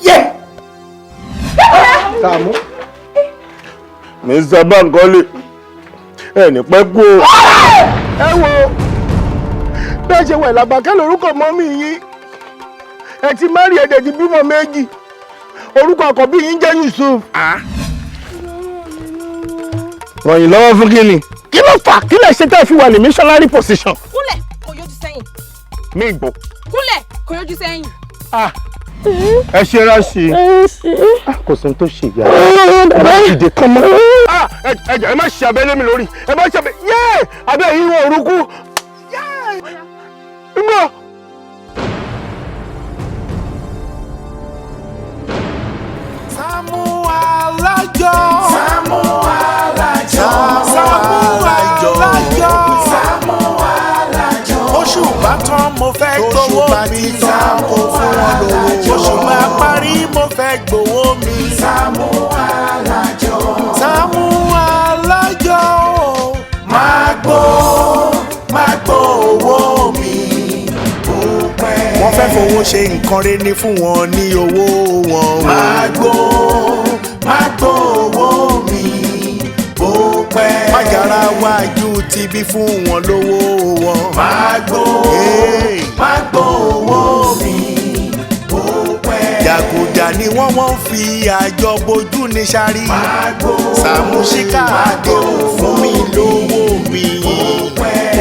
Yẹ. Sàámú. Mr. Bankole, ẹ ní pẹ́ kú o. Ẹ wo bẹ́ẹ̀ ṣe wà, Làbákẹ́ lórúkọ mọ́mí yín. Ẹ ti marry, ẹ̀dẹ̀ ti bímọ méjì. Orúkọ àkọ́bí yín jẹ́ Yusuf. Ràn yín lọ́wọ́ fún kíni? Kí ló fà? Kí lè ṣe tẹ́ ẹ fi wà ní missionary position? Kúnlẹ̀ kò yọjú sẹ́yìn. Mi gbọ́. Kúnlẹ̀ kò yọjú sẹ́yìn. Ẹ ṣe ráṣì. Kò sí ohun tó ṣe ìyá ẹ. Má dìde kán mọ́. Ẹ jọ̀ọ́, ẹ má ṣe abẹ́ lé mi lórí. Ẹ má ṣe abẹ́ yéé, abẹ́ yìí wọ orúkú. Ngbọ́. Sàámú Alájọ. Sàámú Alájọ. Sàámú Alájọ. Sàámú Alájọ. Oṣù bá tán, mo fẹ́ gbowó mi. Sàámú fún wọn lówó. Oṣù bá parí, mo fẹ́ gbowó mi. Sàámú Alájọ. Sàámú Alájọ. Máa gbó, máa gbó owó mi. Ó pẹ́. Wọ́n fẹ́ fowó ṣe nǹkan rẹ̀ ní fún wọn ní owó wọn. Máa gbó, máa gbó owó mi. Bó pẹ́. Májàra wájú ti bí fún wọn lówó wọn. Máa gbó, máa gbó owó mi. Bó pẹ́. Jàgùjà ni wọ́n fi àjọ bojú ní sáré. Máa gbó, Sàmúsíkà àdéhùn fún mi lówó mi.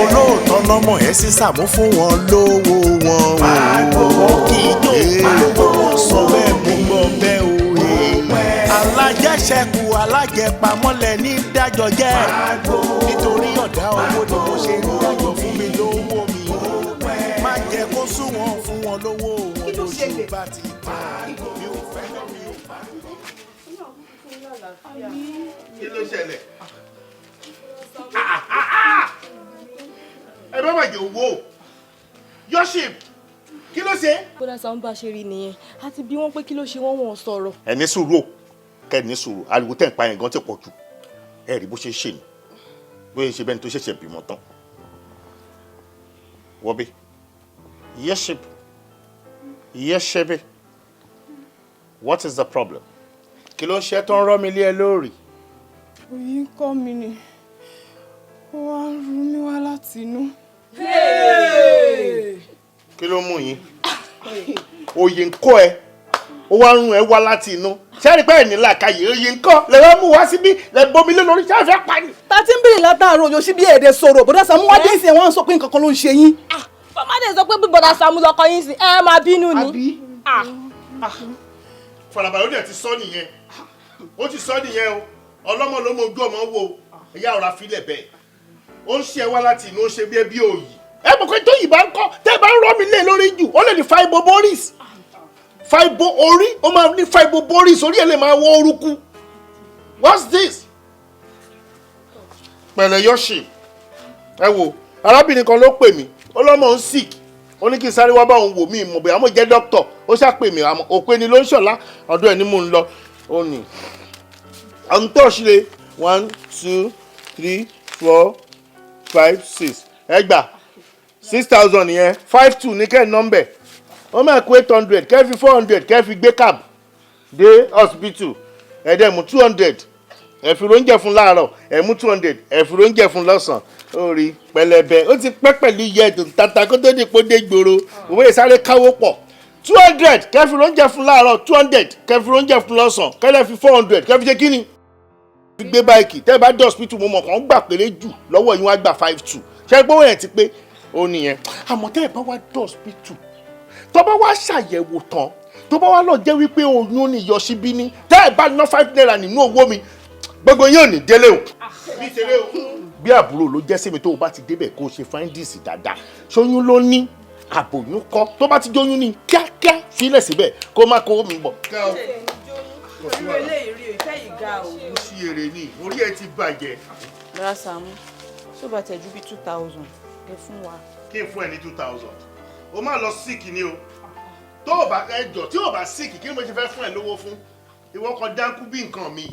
Olóòótọ́ lọ́mọ ẹ̀ sí Sàmú fún wọn lówó wọn. Wọ́n kì í jó lówó wọn, sọ bẹ́ẹ̀, mú gbọ́ bẹ́ẹ̀ o. Alájẹṣẹ́kù alájẹpamọ́lẹ̀ ní dájọ́ jẹ́. Nítorí ọ̀dá owó ni mo ṣe ń dájọ́ fún mi lówó mi. Má jẹ́ kó sún wọn, fún wọn lówó wọn lóṣù bá ti tán. Mi ò fẹ́, mi ò fẹ́. Kí ló ṣẹlẹ̀? Ẹ bá bàjẹ́ owó yọ́ṣìp, kí ló ṣe? Bọ́dà Sàámú, bá ṣe rí nìyẹn, àti bí wọ́n pé kí ló ṣe wọ́n, wọ́n sọ̀rọ̀. Ẹ ní sùúrù o, kẹ́ ẹ ní sùúrù. Ariwo tẹ̀ ń pa yẹn gan ti pọ̀ jù. Ẹ rí bó ṣe ń ṣe ni, bó ṣe ń ṣe bẹ́ẹ̀ ni tó ṣẹ̀ṣẹ̀ bímọ tán. Wọ́bí yẹ́ṣìp yẹ́ṣẹ́bí, what is the problem? Kí ló ń ṣe tó ń rọ́ mi lé ẹ lórí? Òyì ń kọ́ mi ni, ó wá ń ru mí wá láti inú. Kí ló mú yín? Òye ń kọ́ ẹ, ó wá ń rún ẹ wá láti inú. Ṣé ẹ rí pé ẹ̀ ní làákàyè? Òye ń kọ́ lẹ wá mú wá síbí, lẹ bomi lé lórí. Ṣé ẹ fẹ́ pa ni? Ta ti ń bèrè látàárọ̀ yóò sí bí èdè sọ̀rọ̀. Bọ́dà Sàámú wá dé ìsìn, wọn sọ pé nǹkan kan ló ń ṣe yín. Bàbá dẹ̀ sọ pé bí bọ́dà Sàámú lọkọ yín sí, ẹ máa bínú ni. Farabalẹ̀, ó dẹ̀ ti sọ nìyẹn, ó ti sọ nìyẹn o. Ọlọ́mọ ló mọ ojú ọmọ wo ẹ̀yà ọ̀rá filẹ̀ bẹ́ẹ̀. Ó ń ṣe ẹ wá láti inú, ó ṣe bí ẹbí òyì. Ẹ mọ̀ pé tó yìí bá ń kọ́, tẹ́ ẹ bá ń rọ́ mi lé lórí jù, ó lè ní fibroboris, fibro orí, ó máa ní fibroboris, orí ẹ̀ lè máa wọ orúkú. What's this? Pẹ̀lẹ́ yọ̀ṣì. Ẹ wo, arábìnrin kan ló pè mí, ó lọ́mọ ń sick, ó ní kí n sáré wá bá òun wò. Mí mọ̀ bóyá mo jẹ́ dókítọ̀. Ó ṣàpè mí, àmọ́ òpè ni ló ń ṣọ̀lá, ọ̀dọ̀ ẹ̀ ni mò ń lọ. Ó ní àwọn tó ṣe one, two, three, four, five, six. Ẹ gbà 6,000 yẹn, five two ní kẹ́ ẹ̀ nọ́mbẹ̀. Ó máa kó 800, kẹ́ fi 400, kẹ́ fi gbé cab dé hospital. Ẹ dẹ̀ mú 200, ẹ fi oúnjẹ fún láàárọ̀, ẹ mú 200, ẹ fi oúnjẹ fún lọ́sàn-án. Ó rí pẹlẹbẹ, ó ti pẹ́ pẹ̀lú iye ẹ̀dùn tata kó tó di pé ó dé gbòòrò. Òwe sáré káwó pọ̀. 200, kẹ́ fi oúnjẹ fún láàárọ̀, 200, kẹ́ fi oúnjẹ fún lọ́sàn-án, kẹ́ lẹ́ fi 400, kẹ́ fi ṣe kíni, fi gbé báìkì. Tẹ́ ẹ bá dé hospital, mo mọ̀ kàn gbà péré jù lọ́wọ́ yín, wá gbà five two. Ṣé gbówó yẹn ti pé? Ó nìyẹn. Àmọ́ tẹ́ ẹ bá wá dé hospital, tó bá wá ṣàyẹ̀wò tán, tó bá wá lọ jẹ́ wípé oyún ní ìyọ̀síbí ní, tẹ́ ẹ bá ná ₦5 nínú owó mi, gbogbo yín ò ní délé o. Bí ṣeré o, bí àbúrò ló jẹ́ sí mi. Tó o bá ti débẹ̀, kó o ṣe findings dáadáa. Ṣóyún ló ní, àbòyún kọ́? Tó bá ti jóyún ní kíákíá, fílẹ̀ síbẹ̀, kó má kó mi bọ̀. Irú eléyìí rí o, ìfẹ́ yìí ga o. Ó ṣí èrè ni, orí ẹ ti bàjẹ́. Bọ́dà Sàámú, tó bá tẹ̀jú bíi 2,000 ẹ fún wa. Kí n fún ẹ ní 2,000, o máa lọ sick ni o. Tó o bá ẹjọ, tí o bá sick, kí ni mo ṣe fẹ́ fún ẹ lówó fún? Ìwọ kan dáńkú bí nǹkan mi,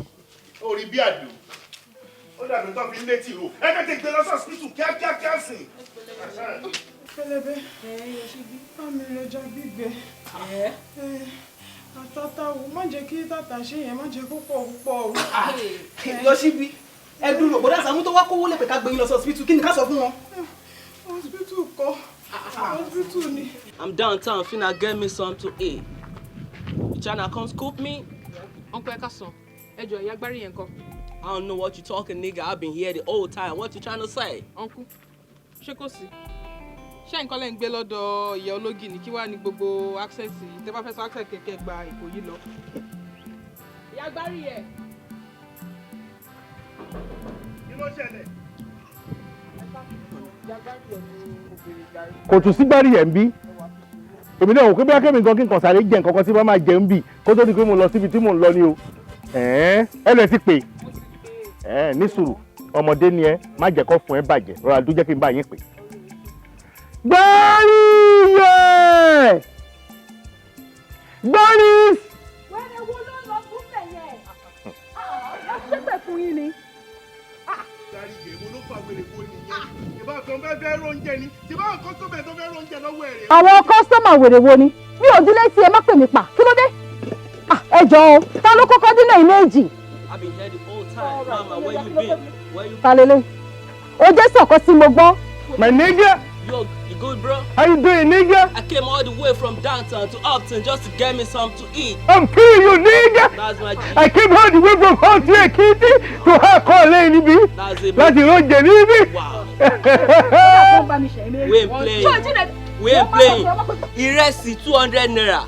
ó rí bí àdó, ó dàbí tó fi ń létí ro. Ẹ tètè gbé lọ sí hospital kíákíá kíá sí. Pẹlẹbẹ, bá mi rẹja gbígbẹ àti Àtàtà wo, má jẹ́ kí tàtà ṣe yẹn, má jẹ́ kó pọ̀ púpọ̀ o. Lọ síbi ẹ dúró, bọ̀dá Sàámú tó wá kówó lè pè ká gbé yín lọ sí hospital, kí ni ká sọ fún wọn? Hospital kọ́, hospital ni. I'm downtown finna get me some to eat. You tryna come scoop me? Uncle, ẹ káàsán. Ẹ jọ̀ọ́, ìyá gbárí yẹn kọ́? I don't know what you talking, nigga. I've been here the whole time. What you tryna say? Uncle, ṣé kò sí? Ṣé nǹkan lẹ́ ń gbé lọ́dọ̀ ìyá ológì ní kí wàá ní gbogbo accent yìí? Tẹ́ bá fẹ́ sọ accent kẹ̀kẹ́ gba Èkó yìí lọ. Ìyá gbárí yẹn. Kí ló ṣẹlẹ̀? Ìyá gbárí yẹn ni mo béèrè jàre. Kò tún sí gbárí ẹ̀ ń bí. Èmi náà wò pé bí akémi gan kí n kàn sáré jẹ nǹkan kan tí bá máa jẹ ń bì kó tó di pé mo lọ síbi tí mò ń lọ ni o. Ẹ̀ẹ́n, ẹ lè ti pè ẹ ní sùúrù, ọmọdé ni ẹ, má jẹ́ kó fún ẹ bàjẹ́, rọra dún jẹ́ kí n bá yín pè. Gbárí yẹ gbárí. Wẹ́rẹ́ wo ló ń lọ gúnlẹ̀ yẹn? Wọ́n ṣépè fún yín ni. Dárí ìgbè wo ló fà wèrè wo nìyẹn? Ìbá kan fẹ́ fẹ́ róúnjẹ ni, ìbá kan tó bẹ̀ tó fẹ́ róúnjẹ lọ́wọ́ ẹ̀ rẹ̀. Àwọn customer wèrè wo ni? Mi ò dílé tí ẹ má pè mí pa, kí ló dé? Ah, ẹ jọ̀ọ́ o, ta ló kọ́kọ́ dínà yìí méjì? I've been here the whole time. Mama, where you been? Where you Ta lélẹ̀? O jẹ́ sọ̀kọ́ tí mo gbọ́. My nigga, Yo, you good, bro? how you doing, nigga? I came all the way from downtown to Upton just to get me some to eat. I'm killing you, nigga. That's my G. I came all the way from Hot Ekiti to her lẹ́yìn níbí That's it, bro. láti róúnjẹ níbí. Wow. We We ain't playing. We ain't playing. Ìrẹsì ₦200.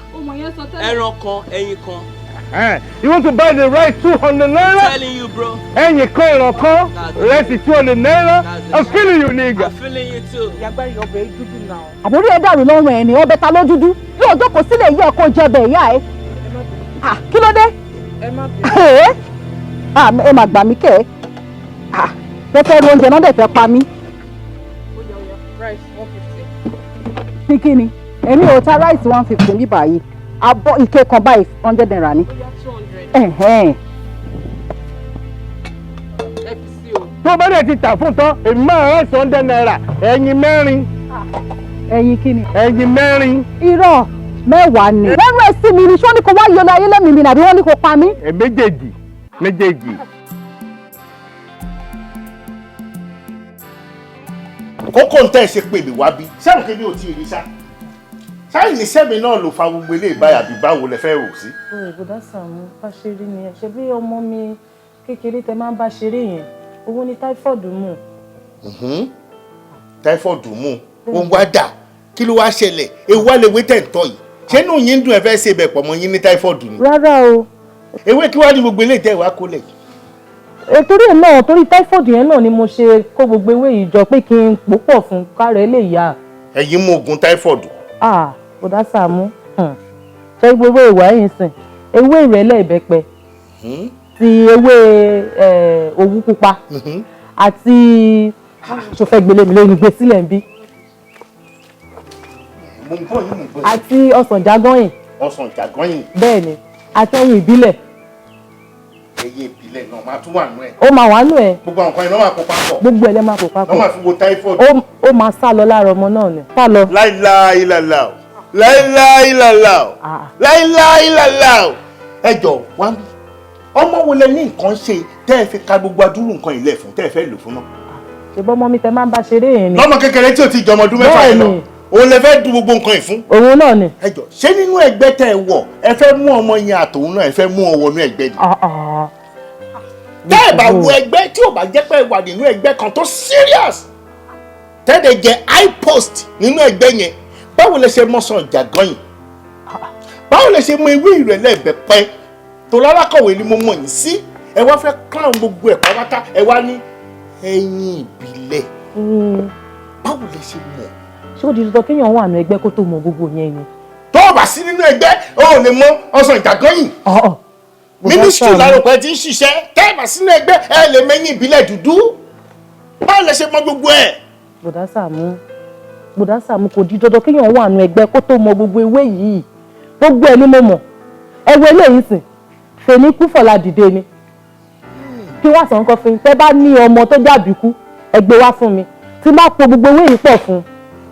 Ẹran kan, ẹyin kan. You want to buy the rice ₦200? Telling you, bro. Ẹyin kan, ìran kan, rice ₦200. I'm killing you, nigga. I'm feeling you too. Ìyá gbárí, ọbẹ̀ dúdú náà. Àbórí ẹ dàrú lọ́rùn ẹ̀ ní ọbẹ̀ ta ló dúdú. Yóò jókòó sílẹ̀ yẹ kó jẹ bẹ̀ ìyá ẹ. Ah, kí ló dé? Ẹ má bínú. Ẹ ah, ẹ mà gbà mí kẹ́ ẹ. Ah, wọ́n fẹ́ ru oúnjẹ náà dẹ̀ fẹ́ pa mí. Ó yá, ó yá, rice 150. Ní kí ni? Èmi ò ta rice 150 bí báyìí. Abọ́ ike kan báyìí ₦100 ni. Ó yá, 200. Ẹ̀hẹ́n. Ẹ fi sí o. Tó bá dẹ̀ ti tà fún tán, èmi máa rice ₦100, ẹyin mẹ́rin, Ẹyin kí ni? ẹyin mẹ́rin. Irọ́, mẹ́wàá ni. Wọ́n rẹ̀ sí mi ni, ṣé wọ́n ní kó wá yọlọ ayé lẹ́mìí mi nàbí wọ́n ní kó pa mí? Ẹ méjèèjì méjèèjì. Kókó ń tẹ́ ẹ ṣe pè mí wá bí sẹ́wọ̀n kí mi ò tí ì rí sá sáyìn ní sẹ́mi náà ló fa gbogbo eléyìí báyà bí báwo lẹ fẹ́ rò sí. Bọ̀dá Sàámú, bá ṣe rí ni ẹ ṣe bí ọmọ mi kékeré tẹ máa ń bá ṣeré yẹn, òun ni táífọ̀dù mú. Táífọ̀dù mú òun wá dà, kí ló wá ṣẹlẹ̀? Ewu wá lè wé tẹ̀ ń tọ́ yìí, ṣé inú yín ń dùn ẹ fẹ́ ṣe ibẹ̀ pọ̀ mọ́ yín ní táífọ̀dù ni? Rárá o. Ewé kí wá ní gbogbo eléyìí tẹ́ ẹ wá kólẹ̀ yìí? Torí ẹ̀ náà, torí táífọ̀dù yẹn náà ni mo ṣe kó gbogbo ewé yìí jọ pé kí n pò pọ̀ fún kárẹ̀ lè yá. Ẹ̀yin mú oògùn táífọ̀dù? Ah, bọ̀dá Sàámú, ṣé gbogbo ewé ìwà yìí sìn, ewé ìrẹ̀lẹ̀ ìbẹ́pẹ, ti ewé òwú pupa àti ṣòfẹ́ gbélé mi lórí gbé sílẹ̀ ń bí Mo ń gbọ́ yín, mo ń gbọ́ yín. Àti ọsàn jágọ́yìn. Ọsàn jàgọ́yìn. Bẹ́ẹ̀ ni, àti ẹyin ìbílẹ̀. Ẹyẹ ìbílẹ̀ náà máa tún wà nú ẹ̀? Ó máa wà nù ẹ̀. Gbogbo àwọn kan iná máa kó papọ̀? Gbogbo ẹ̀ lẹ́ máa kó papọ̀. Wọ́n máa fi wo táífọ̀dù? Ó máa sá lọ lára ọmọ náà ni, sá lọ. Láìláìlàlà o, láìláìlàlà o, láìláìlàlà o. Ẹ jọ wá ń bí, ọmọ wo lẹ ní nǹkan ṣe tẹ́ ẹ fi ka gbogbo adúrú nǹkan ilẹ̀ fún tẹ́ ẹ fẹ́ lò fún náà? Ṣùgbọ́n ọmọ mi tẹ máa ń bá ṣeré yẹn ni. Lọ́mọ kékeré tí ò ti jọmọ ọdún 6 yẹn lọ? Bẹ́ẹ̀ni. Òun lẹ fẹ́ du gbogbo nǹkan yìí fún? Òun náà ni. Ẹ jọ, ṣé nínú ẹgbẹ́ tẹ́ ẹ wọ̀, ẹ fẹ́ mú ọmọ yẹn àtòun náà, ẹ fẹ́ mú ọ wọnú ẹgbẹ́ ni? Ah, ah. Tẹ́ ẹ bá wo ẹgbẹ́ tí ò bá jẹ́ pé ẹ wà nínú ẹgbẹ́ kan tó serious, tẹ́lẹ̀ jẹ́ high post nínú ẹgbẹ́ yẹn, báwo lẹ ṣe mọ́sàn jàgọ́yìn? Báwo lẹ ṣe mọ ewé ìrẹ̀lẹ̀ ìbẹ̀pẹ tó lálákọ̀wé ni mo mọ̀ yín sí? Ẹ wá fẹ́ crown gbogbo ẹ̀ pátápátá, ẹ wá ní ẹyin ìbílẹ̀, báwo lẹ ṣe mọ̀? Ṣé ó di dandan kéèyàn wà nù ẹgbẹ́ kó tó mọ gbogbo yẹn ni? Tó o bá sí nínú ẹgbẹ́, o ò lè mọ ọsàn ìjàgọ́yìn. Ministry lárúkọ ẹ ti ń ṣiṣẹ́. Tẹ́ ẹ bá sínú ẹgbẹ́, ẹ lè mẹ́yìn ìbílẹ̀ dúdú. Báwo lẹ ṣe mọ gbogbo ẹ̀? Bọ̀dá Sàámú, bọ̀dá Sàámú, kò di dandan kéèyàn wà nù ẹgbẹ́ kó tó mọ gbogbo ewé yìí. Gbogbo ẹ̀ ni mo mọ̀. Ẹ wo eléyìí sìn, fèmí kú fọ̀la dìde ni. Kí wá sàn kan fún yín, tẹ́ bá ní ọmọ tó jàbíkú, ẹ gbé wá fún mi, tí má po gbogbo ewé yìí pọ̀ fún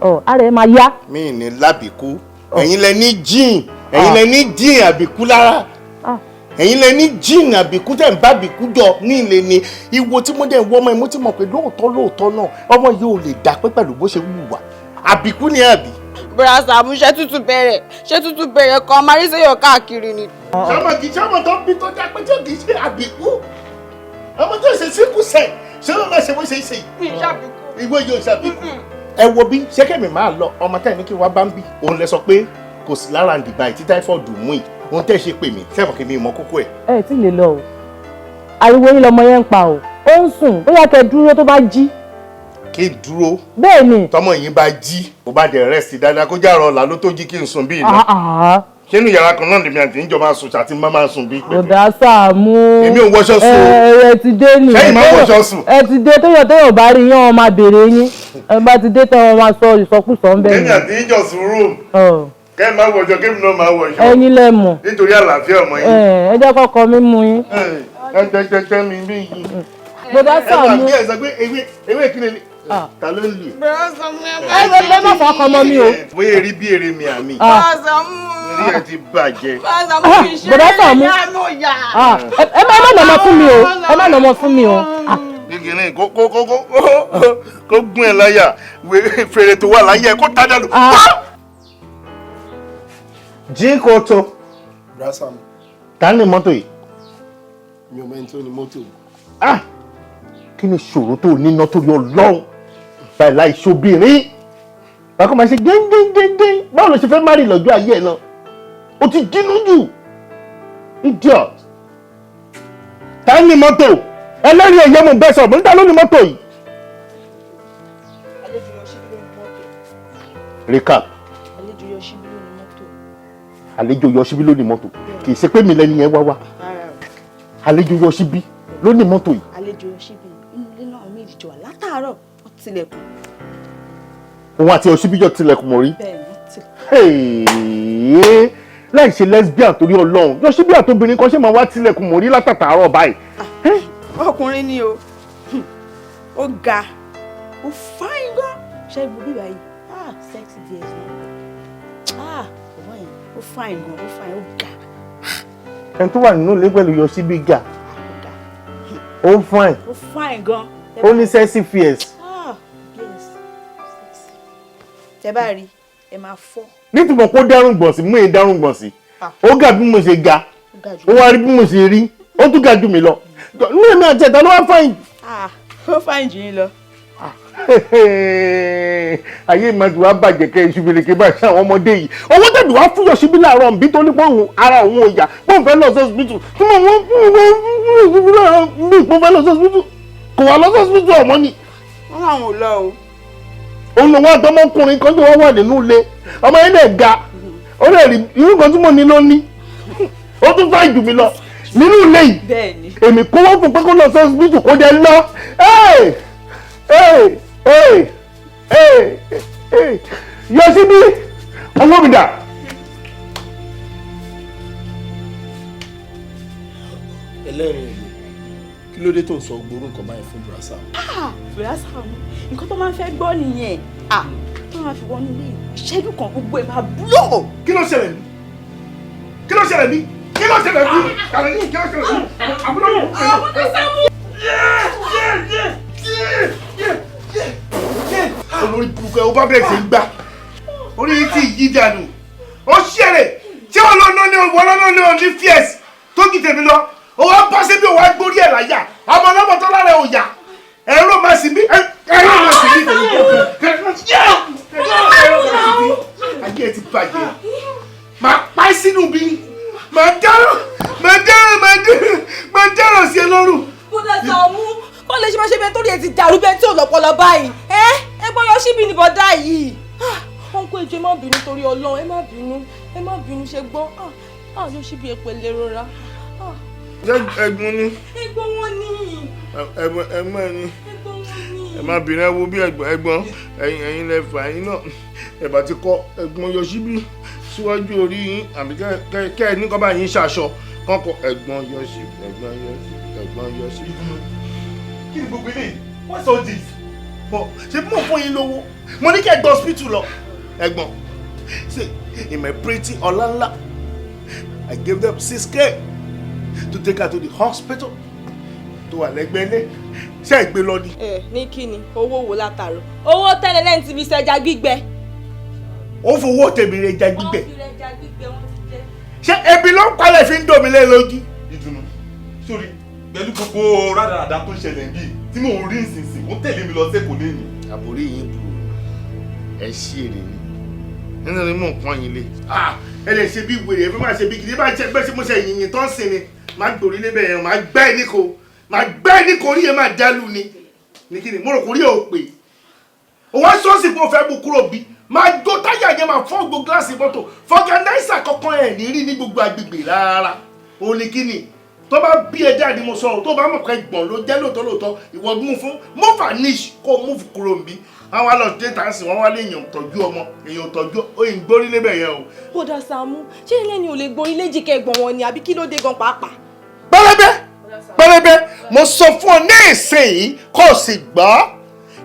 ọ, ara ẹ máa yá. Mi ní lábìkú, ẹ̀yin lẹ ní jíìn. Ẹ̀yin lẹ ní jíìn àbíkú lára. Ẹ̀yin lẹ ní jíìn àbíkú tẹ̀ ń bá àbíkú jọ ní ilé ni. Ìwo tí mo dẹ̀ ń wọ ọmọ ẹ̀, mo ti mọ̀ pé lóòótọ́ lóòótọ́ náà ọmọ yìí ò lè dà pé pẹ̀lú bó ṣe wùwà. Àbíkú ni àbí. Bùrà Sàámú, ṣé tútù bẹ̀rẹ̀, ṣé tútù bẹ̀rẹ̀ kan máa rí sẹ́yọ̀ káàkiri ni. Sọmọ kì í sọmọ tó ń bí tó já pé tí ò kì í ṣe àbíkú. Ọmọ tó ṣe síkú sẹ̀ ṣé ló máa ṣe bó ṣe ń ṣe yìí? Mi ṣàbíkú. Ìwé yóò ṣàbíkú. Ẹ wo bí ṣé kẹ́mi máa lọ ọmọ tẹ́ ní kí wá bá ń bí. Òun lẹ sọ pé kò sí lára ń dìbà tí táífọ̀dù mú yìí. Òun tẹ́ ṣe pè mí sẹ́fọ̀ kí mi mọ kókó ẹ̀. Ẹ tí lè lọ o, ariwo yín lọmọ yẹn ń pa o, ó ń sùn, bóyá kẹ́ dúró tó bá jí. Kí n dúró? Bẹ́ẹ̀ ni. Tọmọ yìí bá jí, kó bá dẹ̀ rẹ́sì dáadáa, kó jàrọ̀ ọ̀la ló tó jí kí n sùn bí iná. Ṣé inú yàrá kan náà lèmi àti ìjọ máa sùn ṣàti má máa sùn bí pẹ̀lú? Bùdá Sàámú. Èmi ò wọṣọ sùn o. Ẹ ti dé nìyẹn. Ṣẹ́yìn máa wọṣọ sùn. Ẹ ti dé, tóyọ̀ tóyọ̀ bá rí yín, wọn máa béèrè yín. Ẹ bá ti dé tán, wọn máa sọ ìsọkúsọ ń bẹ̀. Èmi àti ìjọ sùn rúùmù. Kẹ́ ẹ máa wọṣọ, kémi náà máa wọṣọ. Ẹ̀yin lẹ mọ̀. Nítorí àlàáfíà ọmọ yín. Ẹ jẹ́ kọ́kọ́ mi mú yín. Ẹ jẹ́ mi bí yín. Bùdá Sàámú. Ẹ sọ pé ewé kí ni ta ló ń lù? Bùrà Sàámú, ẹ má fọ ọkọ ọmọ mi o. Bóyá eré bí eré mi àmì. Bùrà Sàámú. Orí ẹ ti bàjẹ́. Bùrà Sàámú, kì í ṣe Bùdá Sàámú. Ẹ má nà ọmọ fún mi o. Ẹ má nà ọmọ fún mi o. Kékeré kó kó kó kó kó gún ẹ láyà, fèrè tó wà láyà ẹ kó tá dànù. Jí kò tó. Bùrà Sàámú. Ta ni mọ́tò yìí? Mi ò mọ ẹni tó ní mọ́tò. Kí ni ìṣòro tó níná torí Ọlọ́run? Báyìí láì ṣobìnrin. Bákan máa ṣe géńgéńgéńgé. Báwo ló ṣe fẹ́ má rí lọ́jọ́ ayé ẹ̀ náà? O ti dínú jù. Idiot. Ta ni mọ́tò? Ẹlẹ́rìí ẹ̀yẹ́ mo bẹ́ sọ̀rọ̀, mo ní ta ló ní mọ́tò yìí? Recap. Àlejò Yọ̀ṣíbí ló ní mọ́tò. Kì í ṣe pé mi lẹ́ni yẹn wá wá. Àlejò Yọ̀ṣíbí ló ní mọ́tò yìí. Àlejò Yọ̀ṣíbí inú ilé náà méjì jọ wà látàárọ̀, wọ́n tilẹ̀kùn. Òun àti Yọ̀ṣíbí jọ tilẹ̀kùn mọ́ rí. Bẹ́ẹ̀ni. Láì ṣe lesbian torí Ọlọ́run, Yọ̀ṣíbí àtobìnrin kan ṣe máa wá tilẹ̀kùn mọ́ rí látàtàárọ̀ báyìí. Ọkùnrin ni o, ó ga, ó fáyín gan. Ṣé ibo bíbá yìí? Ah, sexy ds náà. Ah, ọmọ yẹn, ó fáyín gan, ó fáyín, ó ga. Ẹni tó wà nínú ilé pẹ̀lú Yọ̀ṣíbí ga, ó fine. Ó fine gan. Ó ní sexy fierce. Ah, yes, sexy. Tẹ bá rí, ẹ máa fọ́. Nítorí kó dárùn gbọ̀n sí, mú e dárùn gbọ̀n sí. Ó ga bí mo ṣe ga, ó wá rí bí mo ṣe rí, ó tún ga jù mí lọ. Ní èmi àti ẹ̀ta ló wá fine. Ah, ó fine jù yín lọ. Ayé ìmọ̀tò wa bàjẹ́ kẹ́ iṣu beleke bá ṣe àwọn ọmọdé yìí. Owó tẹ̀lé wá fún Yọ̀ṣíbí láàárọ̀ nbí tó ní pé ara òun ò yá, pé òun fẹ́ lọ sí hospital. Tí mo wọ́n fún fẹ́ lọ sí hospital, kò wá lọ sí hospital ọmọ ni. Wọ́n làwọn ò lọ o. Òun lòun àtọmọkùnrin kan tó wá wà nínú ilé. Ọmọ yẹn lè ga, ó lè rí irú kan tí mo ní ló ní. Ó tún fà jù mí lọ nínú ilé yìí. Èmi kó wọ́n fún pé kó lọ sí hospital kó dé lọ. Yọ̀ṣíbí owó mi dà. Ẹlẹ́rìí ẹ̀yẹ, kí ló dé tó ń sọ gbóró nǹkan báyìí fún Bùrà Sàámú? Bùrà Sàámú, nǹkan tó máa ń fẹ́ gbọ́ nìyẹn. Tó máa fi wọnú ilé ìṣẹ́jú kan gbogbo ẹ̀ máa búlọ̀. Kí ló ṣẹlẹ̀ mí? Kí ló ṣẹlẹ̀ mí? Kí ló ṣẹlẹ̀ mí? Kàlẹ́ ní kí ló ṣẹlẹ̀ mí? Àbúrò mi. Àwọn Sàámú. Olórí burúkú ẹ, ó bá bẹ̀rẹ̀ sí í gbá. Orí yìí ti yí dànù. Ó ṣẹlẹ̀. Ṣé wọn lọ́nà ní wọn lọ́nà ní òní fíẹ́sì tó jù tèmi lọ? Ó wá bọ́ síbi òun wá gbórí ẹ̀ láyà. Ọmọ ọlọ́mọ tó lára ẹ̀ ò yà. Ẹ̀rọ máa sì mí. Ẹ̀rọ máa sì mí. Ayé ẹ ti bàjẹ́. Màá pa ẹ́ sínú bí. Màá dárò. Màá dárò. Màá dárò. Màá dárò sí ẹ lọ́rùn. Bùdá Sàámú, kọ́ lè ṣe máa ṣe bẹ́ẹ̀ torí ẹ ti dàrú bẹ́ẹ̀ tí ò lọ́pọlọ báyìí. Ẹ gbọ́ Yọ̀ṣíbí ni bọ́dá yìí. Ọ̀nkú ẹjọ́, ẹ má bínú torí Ọlọ́run, ẹ má bínú, ẹ má bínú ṣe gbọ́. Yọ̀ṣíbí ẹ pẹ̀lẹ́ rọra. Ṣé ẹ̀gbọ́n ni? Ẹ̀gbọ́n wọn ni. Ẹ̀gbọ́n ẹ ni. Ẹ̀gbọ́n wọn ni. Ẹ má bínú, ẹ wo bí ẹ̀gbọ́n ẹ̀yin lẹ fà ẹ̀yin náà. Ẹ bá ti kọ́ ẹ̀gbọ́n Yọ̀ṣíbí síwájú orí yín àbí kẹ́ ẹ ní kọ́ bá yín ṣaṣọ kọ́kọ́ ẹ̀gbọ́n Yọ̀ṣíbí, ẹ̀gbọ́n Yọ̀ṣíbí, ẹ̀gbọ́n Yọ̀ṣíbí. Kí ni gbogbo eléyìí? What's all this? Ṣé mo fún yín lówó? Mo ní kí ẹ gbọ́ hospital lọ. Ẹ̀gbọ́n, ṣe in my pretty ọlá ńlá I gave them 6K to take her to the hospital tó wà lẹ́gbẹ̀ẹ́ ilé. Ṣé ẹ gbé lọ ni? Ẹ ní kí ni owó wo látàrọ? Owó tẹ́lẹ̀ lẹ́yìn tí fi ṣẹja gbígbẹ. Ó fowó tèmi rẹ ẹja gbígbẹ. Wọ́n fi rẹja gbígbẹ, wọ́n ti jẹ. Ṣé ebi ló ń palẹ̀ fi ń dòmí lé lójú? Ìdùnnú, sórí pẹ̀lú gbogbo rádaràda tó ṣẹlẹ̀ níbí tí mò ń rí ìsinsìn, ó tẹ̀lé mi lọ sẹ́kọ̀ọ́ lẹ́yìn. Àbórí yín burú, ẹ ṣí èrè ni nínú ni mò ń pọ́n yín lé. Ẹ lè ṣe bí wèrè, ẹ fẹ́ máa ṣe bí gidi, bá ṣe bẹ́ẹ̀ ṣe mo ṣe yìnyín tó ń sìn ni máa gbòrí lébẹ̀ yẹn, máa gbẹ́ ẹ níko, máa gbẹ́ ẹ níko, orí yẹn máa dálù ni. Ní kí ni mo rò kó rí ẹ ò pè ó wá ṣọ́ọ̀ṣì pé ó fẹ́ mú kúrò bí máa jó táyà yẹn, máa fọ́ gbogbo gíláàsì mọ́tò, fọ́gánáísà kankan ẹ̀ ní rí ní gbogbo agbègbè rárá. Ó ní kí ni tó bá bí ẹ jáde, mo sọ ọ tó bá mọ̀ pé gbọ̀n ló jẹ́ lóòótọ́ lóòótọ́, ìwọ mú fún move and niche kó move kúrò nbí. Wọ́n wá lọ dé tàǹsì, wọ́n wá lé èèyàn tọ́jú ọmọ, èèyàn tọ́jú òyìn gbórí lébẹ̀ yẹn o. Bọ́dà Sàámú, ṣé ilé ni ò lè gborí léjì kẹgbọ̀n wọn ni àbí kí ló dé gan pàápàá? Pẹlẹbẹ pẹlẹbẹ, mo sọ fún ọ ní ìsinyìí kó o sì gbọ́,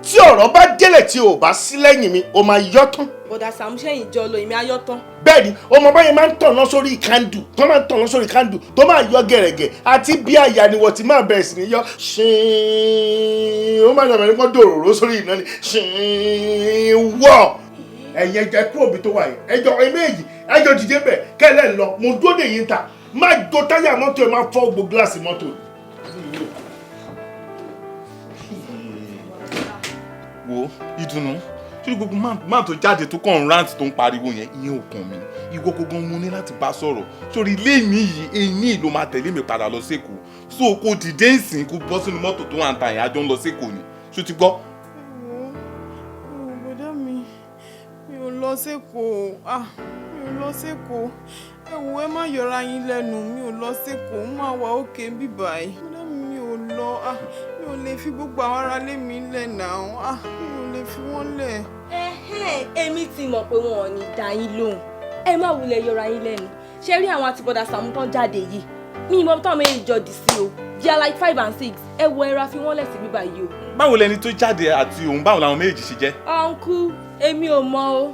tí ọ̀rọ̀ bá délẹ̀ tí o bá sí lẹ́yìn mi, o máa yọ́ tán. Bọ́dà Sàámú, sẹ́yìn jọ lọ, èmi ayọ́ tán. Bẹ́ẹ̀ni, ọmọ báyẹn máa ń tọ̀nà sórí kándù, tó máa ń tọ̀nà sórí kándù tó máa yọ gẹ̀rẹ̀gẹ̀ àti bí àyà ni wọ́n ti máa bẹ̀rẹ̀ sí ní yọ ṣíín, ó máa dàbẹ̀ nípa dòròró sórí iná ni ṣíín wọ̀. Ẹ̀yin ẹ̀jẹ̀ kúrò bí tó wà yẹn, ẹjọ́ ẹ méjì, ẹjọ́ dìde bẹ̀ kẹ́lẹ́ lọ, mo dúró dè yín ta, má jó táyà mọ́tò ẹ̀, máa fọ́ gbogbo gíláàsì mọ́tò. Wo Ìdùnnú, ṣé gbogbo máa tó jáde tó kàn ń rant tó ń pariwo yẹn, ìyẹn ò kàn mí. Ìwọ gbogbo mo ní láti bá sọ̀rọ̀ sórí ilé mi yìí, èyí ló máa tẹ̀lé mi padà lọ sẹ́kọ̀ọ́, so kò dìde ìsìn, kó bọ́ sínú mọ́tò tó wà ń ta yẹn, àjọ ń lọ sẹ́kọ̀ọ́ ni, ṣó ti gbọ́? Ẹ wò, bọ́dá mi, mi ò lọ sẹ́kọ̀ọ́. Ah, mi ò lọ sẹ́kọ̀ọ́. Ẹ wò, ẹ má yọra yín lẹ́nu, mi ò lọ sẹ́kọ̀ọ́, má wà òkè ń bí báyìí. Bọ́dá mi, mi ò lọ. Ah, mi ò lè fi gbogbo àwọn aráalé mi lẹ̀ náà. Ah, mi ò lè fi wọ́n lẹ̀. Ẹ̀hẹ́n, èmi ti mọ̀ pé wọn ò ní dá yín lóhùn. Ẹ má wulẹ̀ yọra yín lẹ́nu. Ṣé rí àwọn àti bọ́dà Sàámú tán jáde yìí, mi ìmọ̀ táwọn méjì jọ dì sí o. They are like five and six. Ẹ wo, ẹra fi wọ́n lẹ̀ sí bíbá yìí o. Báwo lẹni tó jáde àti òun, báwo làwọn méjì ṣe jẹ́? Uncle, èmi ò mọ̀ o.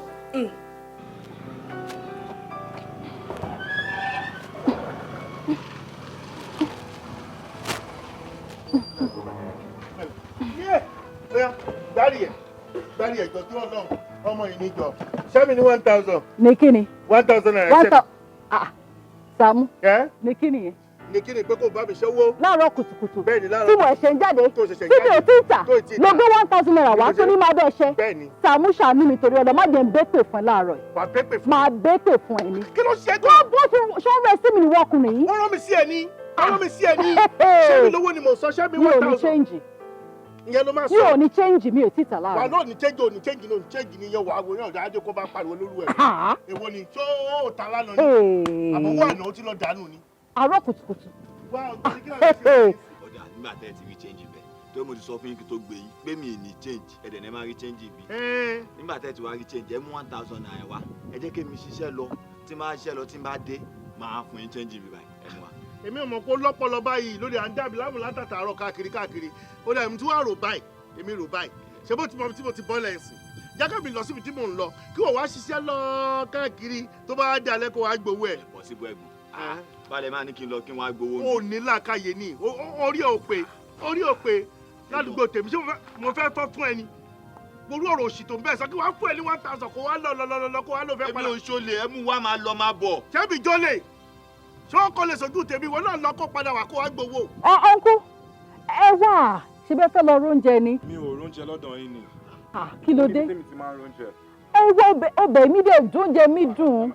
Gbárí ẹ̀, gbárí ẹ̀, jọ tí wọ́n náà ọmọ yìí níjọ sẹ́mi ní 1,000. Ní kíni? ₦1,000. One Ṣẹ́mi. Ah, Sàámú. Ẹ́. Ní kíni yẹn? Ní kíni pé kò bá mi ṣẹ́wó. Láàárọ̀ kùtùkùtù. Bẹ́ẹ̀ni, láàárọ̀. Tí mo ẹ̀ṣẹ̀ ń jáde. Tó ṣẹ̀ṣẹ̀ Tí mi ò jáde. tí ì tà. Tó ì tí ì Lọ tà. gbé ₦1,000 wá tó ní máa bẹ́ẹ̀ ṣe. Bẹ́ẹ̀ni. Sàámú, ṣàánú mi torí ọ̀dọ̀, má jẹ́ ń bẹ́pè fún ẹ láàárọ̀ yìí. Wà bẹ́pè fún. Máa bẹ́pè fún ẹ ní. Kí ló ṣe gan? Wọ́n bó ṣe ń rẹ sí mi níwọ̀ ọkùnrin yìí. Wọ́n rán mi sí ẹ ní. Wọ́n rán mi sí ẹ ní. Ṣé mi lówó ni mò ń sọ? Ṣé mi Mi one ò ní thousand? change. Ìyẹn ló máa Mi ò sọ. ní change, mi ò tí ì tà Wà láàárọ̀. náà ní change, ò ní change ní, ò ní change ní yẹn, wà á wo yẹn ọ̀dọ̀ ajé kó bá pariwo lóru ẹ̀. Ah. Èwo ni tó o ta lánàá ni? Hey. Àbọ̀wọ́ àná ó ti lọ dànù ni. Àárọ̀ kùtùkùtù. Wá ọ̀gbẹ́ni, kí ló ń ṣe? Ọ̀dà, nígbà tẹ́ ẹ ti rí change bẹ́ẹ̀ tó, mo ti sọ fún yín kí tó gbé yín pé mi ì ní change, ẹ̀dẹ̀ ní ẹ máa rí change bí. Nígbà tẹ́ ẹ ti wá rí change, ẹ mú ₦1,000 wá, ẹ jẹ́ kí mi ṣiṣẹ́ lọ, tí máa ṣiṣẹ́ lọ, tí n bá dé, máa fún yín change bí báyìí, ẹ mú wa. Èmi ò mọ̀ pé ó lọ́pọlọ báyìí lórí à ń dàbí láàmú látàtàárọ̀ káàkiri káàkiri. Ó dà, èmi tí wàá rò báyìí, èmi rò báyìí, ṣé bó ti mọ ibi tí mo ti bọ́ lẹ́sìn jákè mi lọ síbi tí mò ń lọ, kí wọ́n wá ṣiṣẹ́ lọ káàkiri, tó bá dé alẹ́ kó wá gbowó ẹ̀. Pọ̀ síbò ẹ̀gbọ́n balẹ̀ máa ní kí n lọ kí n wá gbowó. Ó ní làákàyè ni. Orí ò pé, orí ò pé ládùúgbò tèmi. Ṣé mo fẹ́ fọ́ fún ẹni gbogbo ọ̀rọ̀ òṣì tó ń bẹ́ẹ̀ sọ kí wàá fún ẹ ní 1,000 kó wá lọ lọ lọ lọ, kó wá lọ fẹ́ Èmi padà. ò ń ṣọlẹ̀, ẹ mú wa, máa lọ, máa bọ̀. Ṣé mi jólè? Ṣé wọn kò lè sojú tèmi? Ìwọ náà lọ, kó padà wá, kó wá gbowó. Ọ uncle, ẹ wà, ṣe bẹ́ẹ̀ fẹ́ lọ róúnjẹ ni? Mi ò róúnjẹ lọ́dọ̀ yín ni. Ah, kí ló dé? Níbi tèmi ti máa ń róúnjẹ. Ẹ wọ ọbẹ̀, ọbẹ̀ mi dẹ̀ dùn, oúnjẹ mi dùn.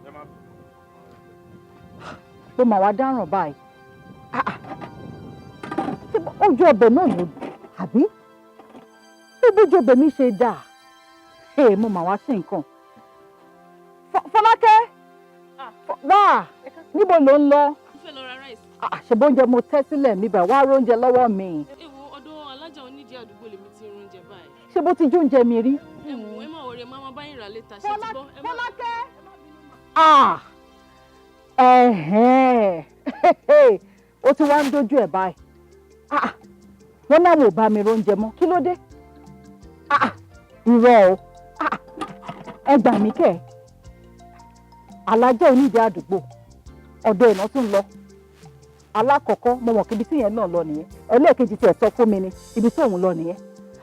Ló mà wá dáràn báyìí. Ah, ah. Ṣé ojú ọbẹ̀ náà ló àbí? Ṣé bójú ọbẹ̀ mi ṣe dáa? Ee, mo mà wá sí nǹkan. Fọlákẹ́, wá, níbo ló ń lọ? Mo fẹ́ lọ ra rice. Ah, ṣe bóúnjẹ mo tẹ́ sílẹ̀ mi báyìí, wá róúnjẹ lọ́wọ́ mi. Èwo ọ̀dọ̀ alájà onídìí àdúgbò lèmi ti ń róúnjẹ báyìí. Ṣé bó ti jóúnjẹ mi rí? Ẹ wò, ẹ má worry, má má bá yín rà later, ṣé ti gbọ́? Ẹ má. Fọlákẹ́! Ah! Ẹ̀hẹ́n! Ó ti wá ń dojú ẹ̀ báyìí. Ah! Wọ́n náà wò bá mi róúnjẹ mọ́. Kí ló dé? Ah! Irọ́ o. Ah! Ẹ gbà mí kẹ̀. Alájà onídìí àdúgbò. Ọ̀dọ̀ ìná tún lọ. Alákọ̀ọ́kọ́, mo mọ̀ kí ibi tí yẹn náà lọ nìyẹn. Ẹlẹ́ẹ̀kejì tiẹ̀ sọ fún mi ni ibi tí òun lọ nìyẹn.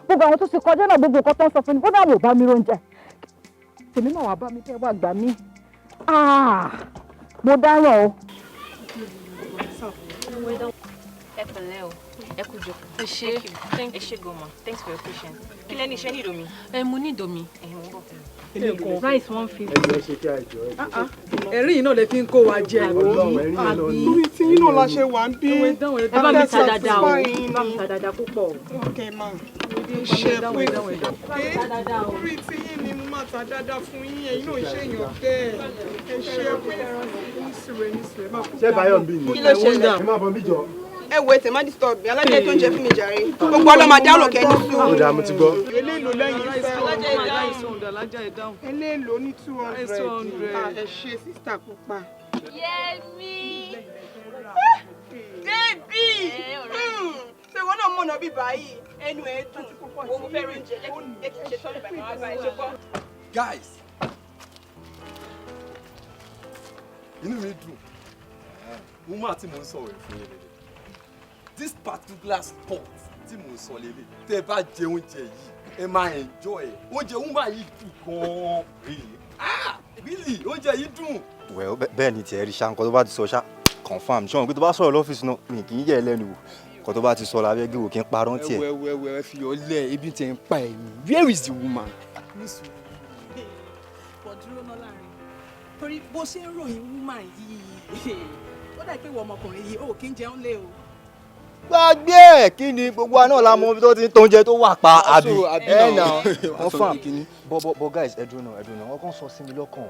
Gbogbo àwọn tó ti kọjá náà, gbogbo nǹkan tó ń sọ fún mi, kódà àwọn ò bá mi róúnjẹ. Tèmi náà wàá bá mi fẹ́ wá gbà mí. Ah, mo dáràn o. Ẹ pẹ̀lẹ́ o, ẹ kú jókòó. Ẹ ṣé. Thank you. Ẹ ṣé gan ma, thanks for your patience. Kí lẹ́ni iṣẹ́ ní ìdomi? Ẹ mo ní ìdomi. Ẹ̀yin, mo ń bọ̀. Rice 150. Ẹjọ ṣe kí àìjọ ẹjọ. Ẹ̀rín yìí náà lè fi ń kó wa jẹ. Ọlọ́run, ẹ̀rín yẹn náà ni. Torí tí yín náà la ṣe wà ń bí. Ẹ bá mi ta dáadáa o, ẹ bá mi ta dáadáa púpọ̀ o. Ok ma, ṣe pé torí tí yín ni mo máa ta dáadáa fún yín, ẹ̀yin náà ṣe èèyàn bẹ́ẹ̀. Ẹ ṣe pé ní sùúrù, ní sùúrù, ẹ máa kú. Ṣé Báyọ̀ ń bí ni? Kí ló ṣẹlẹ̀? Ẹ má bọ̀ ń bí jọ. Ẹ wo, ètè má disturb mi, alájẹ tó ń jẹ fún mi jàre. Gbogbo ọlọ́mọdé àlòkẹ́ ní sùúrù. Ó dáa, mo ti gbọ́. Eléèlò lẹ́yìn fẹ́ o? Alájà, ẹ dáhùn. Eléèlò ní 200? 200. Ẹ ṣe, sister pupa. Yẹmi. Baby! Ṣé ìwọ náà mọ̀nà bí báyìí? Ẹnu ẹ̀ dùn. Wo, mo fẹ́ rí oúnjẹ, jẹ́ kí n ṣe tọ́lù bàbá wa báyìí, ṣe gbọ́. Guys, inú mi dùn. Woman tí mo ń sọ̀rọ̀ ẹ̀ fún yín lélẹ̀, this particular spot tí mo ń sọ lélẹ̀, tẹ́ ẹ bá jẹ oúnjẹ yìí, ẹ máa enjoy ẹ. Oúnjẹ woman yìí dùn gan-an, really, ah, really, oúnjẹ yìí dùn. Well, bẹ́ẹ̀ ni tiẹ̀ rí ṣá. Nǹkan tó bá ti sọ ṣá, confam. Ṣé wọn pé tó bá sọ̀rọ̀ lọ́fíìsì náà, mi kì í yẹ̀ ẹ́ lẹ́nu wò. Nǹkan tó bá ti sọ lábẹ́ gé wò, kí n parọ́ tiẹ̀. Ẹ wẹ wẹ, ẹ fi ọlẹ, ebi tẹ ń pa ẹ̀mí. Where is the woman? Bọ̀ dúró ná láàrin, torí bó ṣe ń ròyìn woman yìí, ó dà pé ìwọ ọmọkùnrin yìí ò kí ń jẹun lé o. Gbàgbé ẹ, kí ni gbogbo wa náà la mọ ibi tó ti ń tó oúnjẹ tó wà pa, àbí? Ẹ nà confam. But guys, ẹ dúró náà, ẹ dúró náà. Wọ́n kàn sọ sí mi lọ́kàn,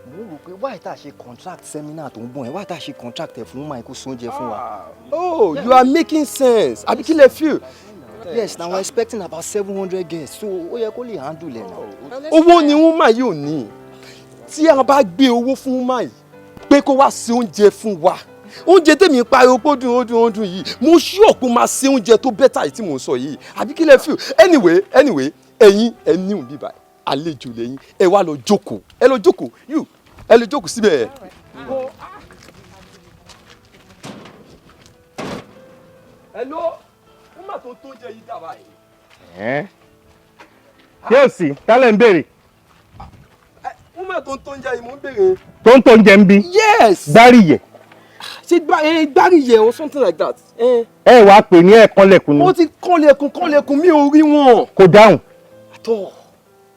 mo ń rò pé why tá a ṣe contract seminar tó ń bọ̀ yẹn, why tá a ṣe contract ẹ̀ fún woman kó sóúnjẹ fún wa? Oh, you are making sense, àbí kí lẹ feel? Yes, now we're expecting about 700 guests, so ó yẹ kó lè handle ẹ̀ náà. Owó ni woman yìí ò ní. Tí a bá gbé owó fún woman yìí pé kó wá ṣe oúnjẹ fún wa, oúnjẹ tèmi ń pariwo pé ó dùn, ó dùn, ó dùn yìí, mo sure pé ó máa ṣe oúnjẹ tó better yìí tí mò ń sọ yìí, àbí kí lẹ feel? Anyway, anyway, ẹ̀yin ẹ ní òun bíbá àlejò lẹ́yìn, ẹ wá lọ jókòó, ẹ lọ jókòó, you, ẹ lọ jókòó síbẹ̀. Hello, woman tó tó oúnjẹ yìí dà báyìí? Ẹ́ yóò sì tálẹ̀ ń béèrè. Woman tó tó oúnjẹ yìí mò ń béèrè. Tó ń tó oúnjẹ ń bí? Yes. Gbáríyẹ̀. Ṣe gbáríyẹ or something like that. Ẹ wàá pè ní ẹ̀ẹ̀kan lẹ̀kùn ni. Mo ti kànlẹ̀kùn kànlẹ̀kùn, mi ò rí wọn. Kò dáhùn. Àtọ̀.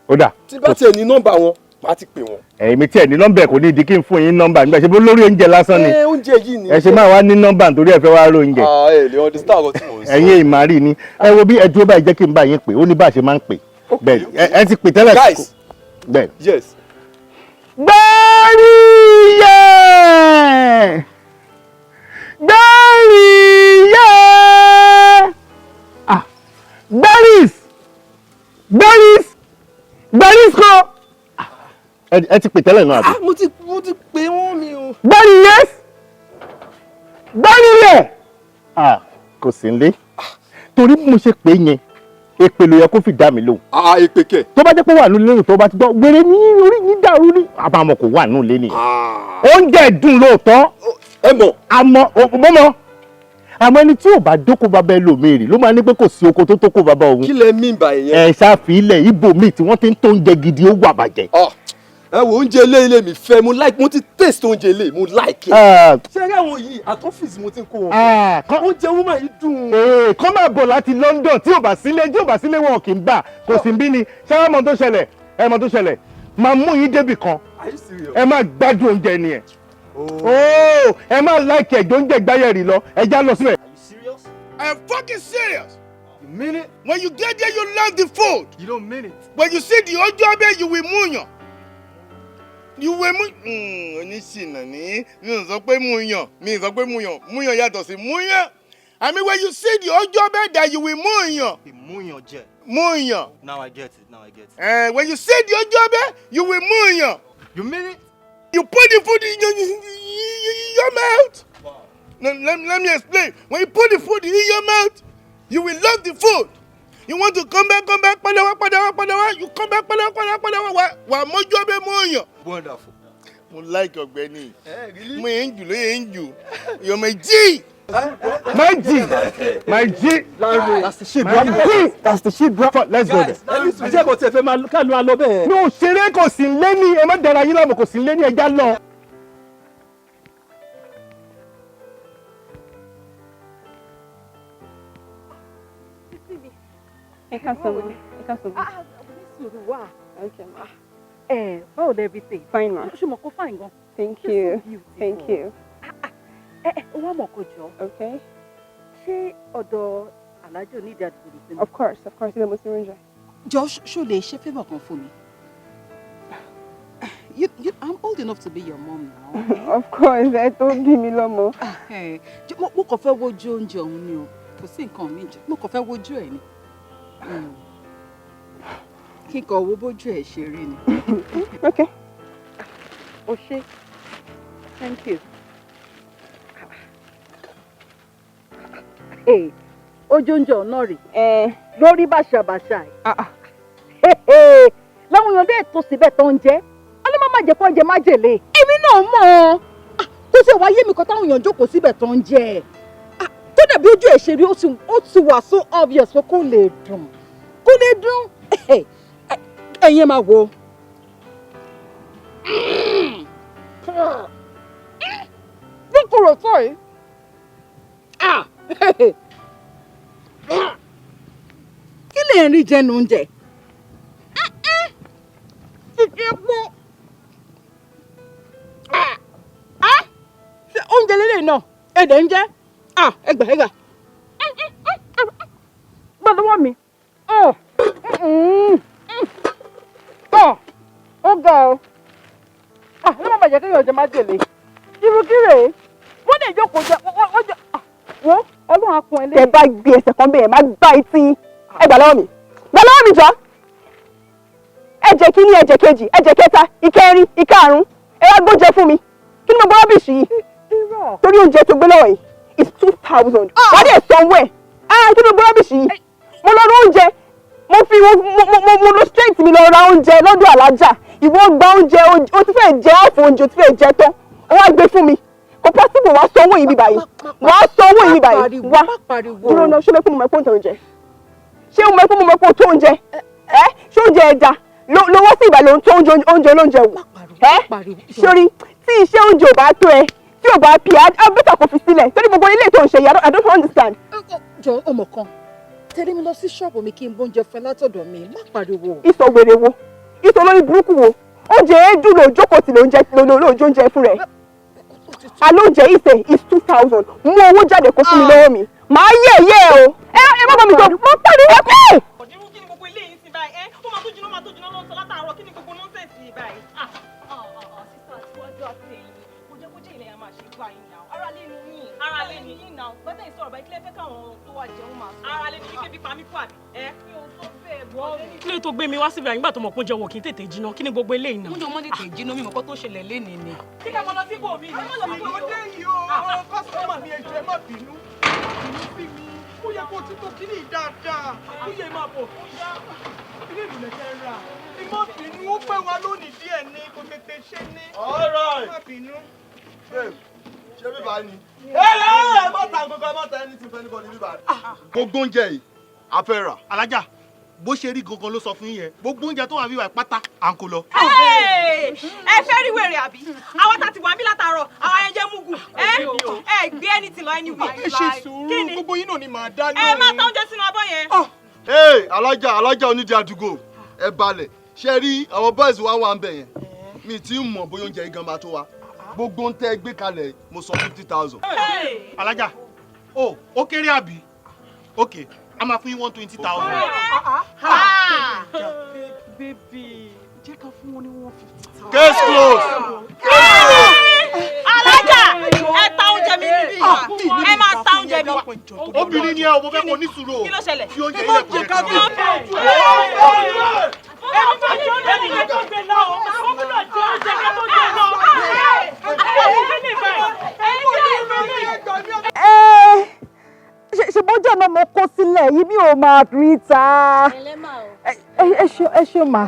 Ó dà. Tí bá tiẹ̀ ní nọ́mbà wọn, màá ti pè wọ́n. Èmi tí ẹ ní nọ́mbà ẹ, kò ní ìdí kí n fún yín nọ́mbà nígbà ṣe bó lórí oúnjẹ lásán ni. Ẹ oúnjẹ yìí ni. Ẹ ṣe máa wá ní nọ́mbà nítorí ẹ fẹ́ wá rí oúnjẹ. Ah, ẹ lè understand ọ̀rọ̀ tí mò ń sọ. Ẹ̀yin ìmárì ni. Ẹ wo bí ẹ dúró báyìí, jẹ́ kí n bá yín pè. Ó ní bá a ṣe máa ń pè. Bẹ́ẹ̀ ẹ ti pè tẹ́lẹ̀. Guys. Bẹ́ẹ̀. Yes. Gbáríyẹ̀, gbáríyẹ̀, ah, gbáris, gbáris, gbáris kọ́. Ẹ ti pè tẹ́lẹ̀ náà, àbí? Ah, mo ti pè wọ́n, mi o. Gbáríyẹ̀, gbáríyẹ̀, ah, kò sí nílé. Torí bí mo ṣe pè é yẹn, èpè ló yẹ kó fi dá mi lóhùn. Ah, èpè kẹ̀? Tó bá jẹ́ pé wà nílé, tó bá ti gbọ́ wèrè ní orí ní dàrú ní àbámọ̀, kò wà nílé nìyẹn. Oúnjẹ dùn lóòótọ́. Ẹ mọ̀. Àmọ́ mọ́mọ́, àmọ́ ẹni tí ò bá dóko bàbá ẹlòmíì ló máa ní pé kò sí oko tó tóko bàbá òun. Kí lẹ mean by yẹn? Ẹ ṣàfihàn ibòmíì tí wọ́n ti ń tó oúnjẹ gidi, ó wà bàjẹ́. Ẹ wo, oúnjẹ ilé ilé mi fẹ́, mo like, mo ti taste oúnjẹ ilé, mo like ẹ. Ah. Ṣé ẹ rí àwọn yìí, at office mo ti ń kó wọn. Ah, Oúnjẹ woman yìí dùn. Ee, kọ́ máa bọ̀ láti London. Tí ò bá sílé, tí ò bá sílé, wọn kì í gbà. Kò sí bí ni. Ṣé ẹ mọ tó ṣẹlẹ̀? Ẹ mọ tó ṣẹlẹ̀, máa mú yín débì kan. Are you serious? Ẹ máa gbádùn oúnjẹ ni ẹ. Ooo, ẹ máa like ẹ̀jọ̀ oúnjẹ gbáyẹ̀rì lọ. Ẹ já lọ síbẹ̀. I am fucking serious. You mean it? When you get there, you love the food. You don't mean it. When you see the ojú ọbẹ̀, you will múyàn. You will mú. Oníṣìnà ní mi ò sọ pé múyàn, mi ò sọ pé múyàn, múyàn yàtọ̀ sí múyàn. I mean, when you see the ojú ọbẹ̀ that you will múyàn. Múyàn jẹ. Múyàn. Now I get it, now I get it. When you see the ojú ọbẹ̀, you will múyàn. You mean it? You put the food in your mouth. Wow. No, let me explain. When you put the food in your mouth, you will love the food. You want to come back, come back, padà wá, padà wá, padà wá. You come back, padà wá, padà wá, padà wá. Wà á mójú ọbẹ̀ mú yàn. Wonderful. Mo like ọ̀gbẹ́ni. Mo yẹn ń jù ló yẹn ń jù. You're my G. My G. My G. That's the shit, bro. My G. That's the shit, bro. Let's go there. Ṣé kò tiẹ̀ fẹ́ máa ká ló lọ bẹ́ẹ̀? Mi ò ṣeré, kò sí lé ní ẹ má dara yín láàmú, kò sí lé ní ẹja lọ. Ẹ káàsán ma. Ẹ káàsán ma. Sùúrù wà. Okay ma. Ẹ báwo lẹ fi ṣe? Fine ma. Ṣé mo kó fine gan? Thank you. Thank you. Ẹ ẹ wá mọ̀ kó jọ. Okay. Ṣé ọ̀dọ̀ Alájọ onídìí àdúgbò ló ti ń bọ̀? Of course, of course, ilé mo ti ń jẹ. Jọ, ṣó lè ṣe favour kan fún mi? I'm old enough to be your mom now. Of course, ẹ tó bí mi lọ́mọ. Mo kàn fẹ́ wojú oúnjẹ ọ̀hún ni o. Kò sí nǹkan mi jẹ. Mo kàn fẹ́ wojú ẹ̀ ni. Kí n kàn wo bójú ẹ̀ ṣe rí ni. Okay. O ṣé. Thank you. Hey, ojú oúnjẹ ọ̀nà rè lórí bàṣàbàṣà ẹ̀. Láwọn èèyàn dé ètò síbẹ̀ tó ń jẹ́ ọlọ́mọ má jẹ́ kó jẹ májèlé. Èmi náà mọ̀ ọ́ kó ṣe wáyé mi kan táwọn èèyàn jókòó síbẹ̀ tó ń jẹ́ tó dàbí ojú ẹ̀ ṣe rí, ó ti wà so obvious pé kó lè dùn, kó lè dùn. Ẹ̀yin ẹ̀ máa wò ó. Bí kò rò tó yìí, kí lè rí jẹnu oúnjẹ kìkì epo oúnjẹ lélẹ̀ náà ẹ̀dẹ̀ ń jẹ́ ẹgbà ẹgbà gbọ́dọ̀ wọ́n mi ó ga ọ ló má bàjẹ́ kéèyàn jẹ májèlé irú kí rèé wọ́n lè jókòó jẹ wọ́n jẹ wo Ọlọ́run á kún ẹ lé. Tẹ bá gbé ẹsẹ̀ kan bẹ́ẹ̀, má gbá etí yín. Ẹ gbà lọ́wọ́ mi. Gbà lọ́wọ́ mi jọ. Ẹ̀jẹ̀ kínní, ẹ̀jẹ̀ kejì, ẹ̀jẹ̀ kẹta, ìkẹrin, ìkarùn-ún. Ẹ wá gbóúnjẹ fún mi. Kí ni mo gbọ́ rubbish yìí? Torí oúnjẹ tó gbé lọ́wọ́ yìí is 2,000. Wà á dẹ̀ sanwó ẹ̀. Kí ni mo gbọ́ rubbish yìí? Mo lọ ra oúnjẹ. Mo fi mo lo strength mi lọ ra oúnjẹ lọ́dọ̀ Alájà. Ìwọ gba oúnjẹ, o ti fẹ́ jẹ ọ̀fọ̀ oúnjẹ, o ti fẹ́ jẹ tán. O wá gbé fún mi. Kò possible, wàá sanwó yìí báyìí. Wàá sanwó yìí báyìí. Wá dúró náà, ṣé mo pé mo mọ̀ pé ó ń tẹ oúnjẹ? Ṣé mo mọ̀ pé mo mọ̀ pé ó tó oúnjẹ? Ẹ́ ṣé oúnjẹ ẹja ló wọ́ sí ìgbà ló ń tó oúnjẹ olóúnjẹ wò? Ẹ́ sórí tí iṣẹ́ oúnjẹ ò bá tó ẹ, tí ò bá pì á, bẹ́tà kò fi sílẹ̀ torí gbogbo ilé tó ń ṣe yìí, I don't understand. Jọ, ọmọ kan tẹ̀lé mi lọ sí ṣọ́ọ̀bù mi kí n bóúnjẹ fún ẹ látọ̀dọ̀ mi, má pariwo. Ìsọ̀ wèrè wo? Ìsọ̀ olórí burúkú wo? Oúnjẹ èédú ló jókòó tì lóúnjẹ lóúnjẹ fún rẹ̀. Alóúnjẹ ìṣe is 2,000. Mú owó jáde kó fún mi lọ́wọ́ mi. Màá yẹ̀ yẹ̀ o. Ẹ ẹ má bá mi jọ, mo pariwo pé. Irú kí ni gbogbo eléyìí sí báyìí? Ẹ ó máa tó jiná, máa tó jiná ló ń sọ látàárọ̀, kí ni gbogbo nonsense yìí báyìí? Sísá, àtiwájú àti ẹ̀yìn kò jẹ́ kó jẹ́ ilẹ̀ yẹn máa ṣe báyìí náà. Ara lé ni yín. Ara lé ni yín náà. Bẹ́tẹ̀ ìsọ̀rọ̀ báyìí, kílẹ̀ fẹ́ káwọn tó wà jẹun máa sọ. Ara lé ni yín, kébi pa mí kú àbí? Ẹ mi ò sọ bẹ́ẹ̀ bọ́. Kí ló tó gbé mi wá síbi àyìnbá tó mọ̀ pé oúnjẹ wò kí n tètè jiná? Kí ni gbogbo eléyìí náà? Oúnjẹ ọmọ tètè jiná, mímọ̀ kó tó ṣẹlẹ̀ lénìí ni. Kí ká mọ lọ síbò mi. Ẹ má lọ sí òde yìí o, àwọn kọ́sítọ́mà mi, ẹjọ́ ẹ má bínú. Bínú sí mi, ó yẹ kó ti tó kíní dáadáa, ó yẹ máa bọ̀. Ilé ìlú lẹ̀kẹ́ rà. Ẹ má bínú, ó pẹ́ wa lónìí díẹ̀ ni, kò tètè ṣe ní. All right. Ẹ má bínú. Babe, ṣé bíbá ni? Ẹ ẹ má ta gbogbo, ẹ má ta anything for anybody bíbá. Gbogbo oúnjẹ yìí, a fẹ́ rà. Alájà, bó ṣe rí gangan ló sọ fún yín yẹn, gbogbo oúnjẹ tó wà wíwà pátá à ń kó lọ. Ẹ fẹ́ rí wèrè àbí? Àwọn tá ti wà mí látàárọ̀, àwọn ẹyẹ jẹ́ mugu. Ẹ ẹ gbé anything lọ anywhere. Ẹ ṣe sùúrù, gbogbo yín náà ni màá dá lóhùn. Ẹ má ta oúnjẹ sínú abọ́ yẹn. Ee, Alájà, Alájà onídìí àdúgbò, ẹ balẹ̀. Ṣé rí àwọn boys wa wà ń bẹ̀ yẹn? Mi ti ń mọ̀ bóyá oúnjẹ yìí gan máa tó wa. Gbogbo ń tẹ́ gbé kalẹ̀, mo sọ 50,000. Alájà, o ó kéré àbí? Ok, a máa fún yín 120,000. Baby, jẹ́ ká fún wọn ní 150,000. Case closed. Alájà, ẹ ta oúnjẹ mi níbí yìí. Ẹ máa ta oúnjẹ mi. Obìnrin ni ẹ o, mo fẹ́ kó ní sùúrù o. Kí ló ṣẹlẹ̀? Fi oúnjẹ ilẹ̀ kò jẹ́ ká Kí ló Ṣe bọ́jà náà mo kó sílẹ̀ yìí, mi ò máa rí ta. Ẹ ṣe mà.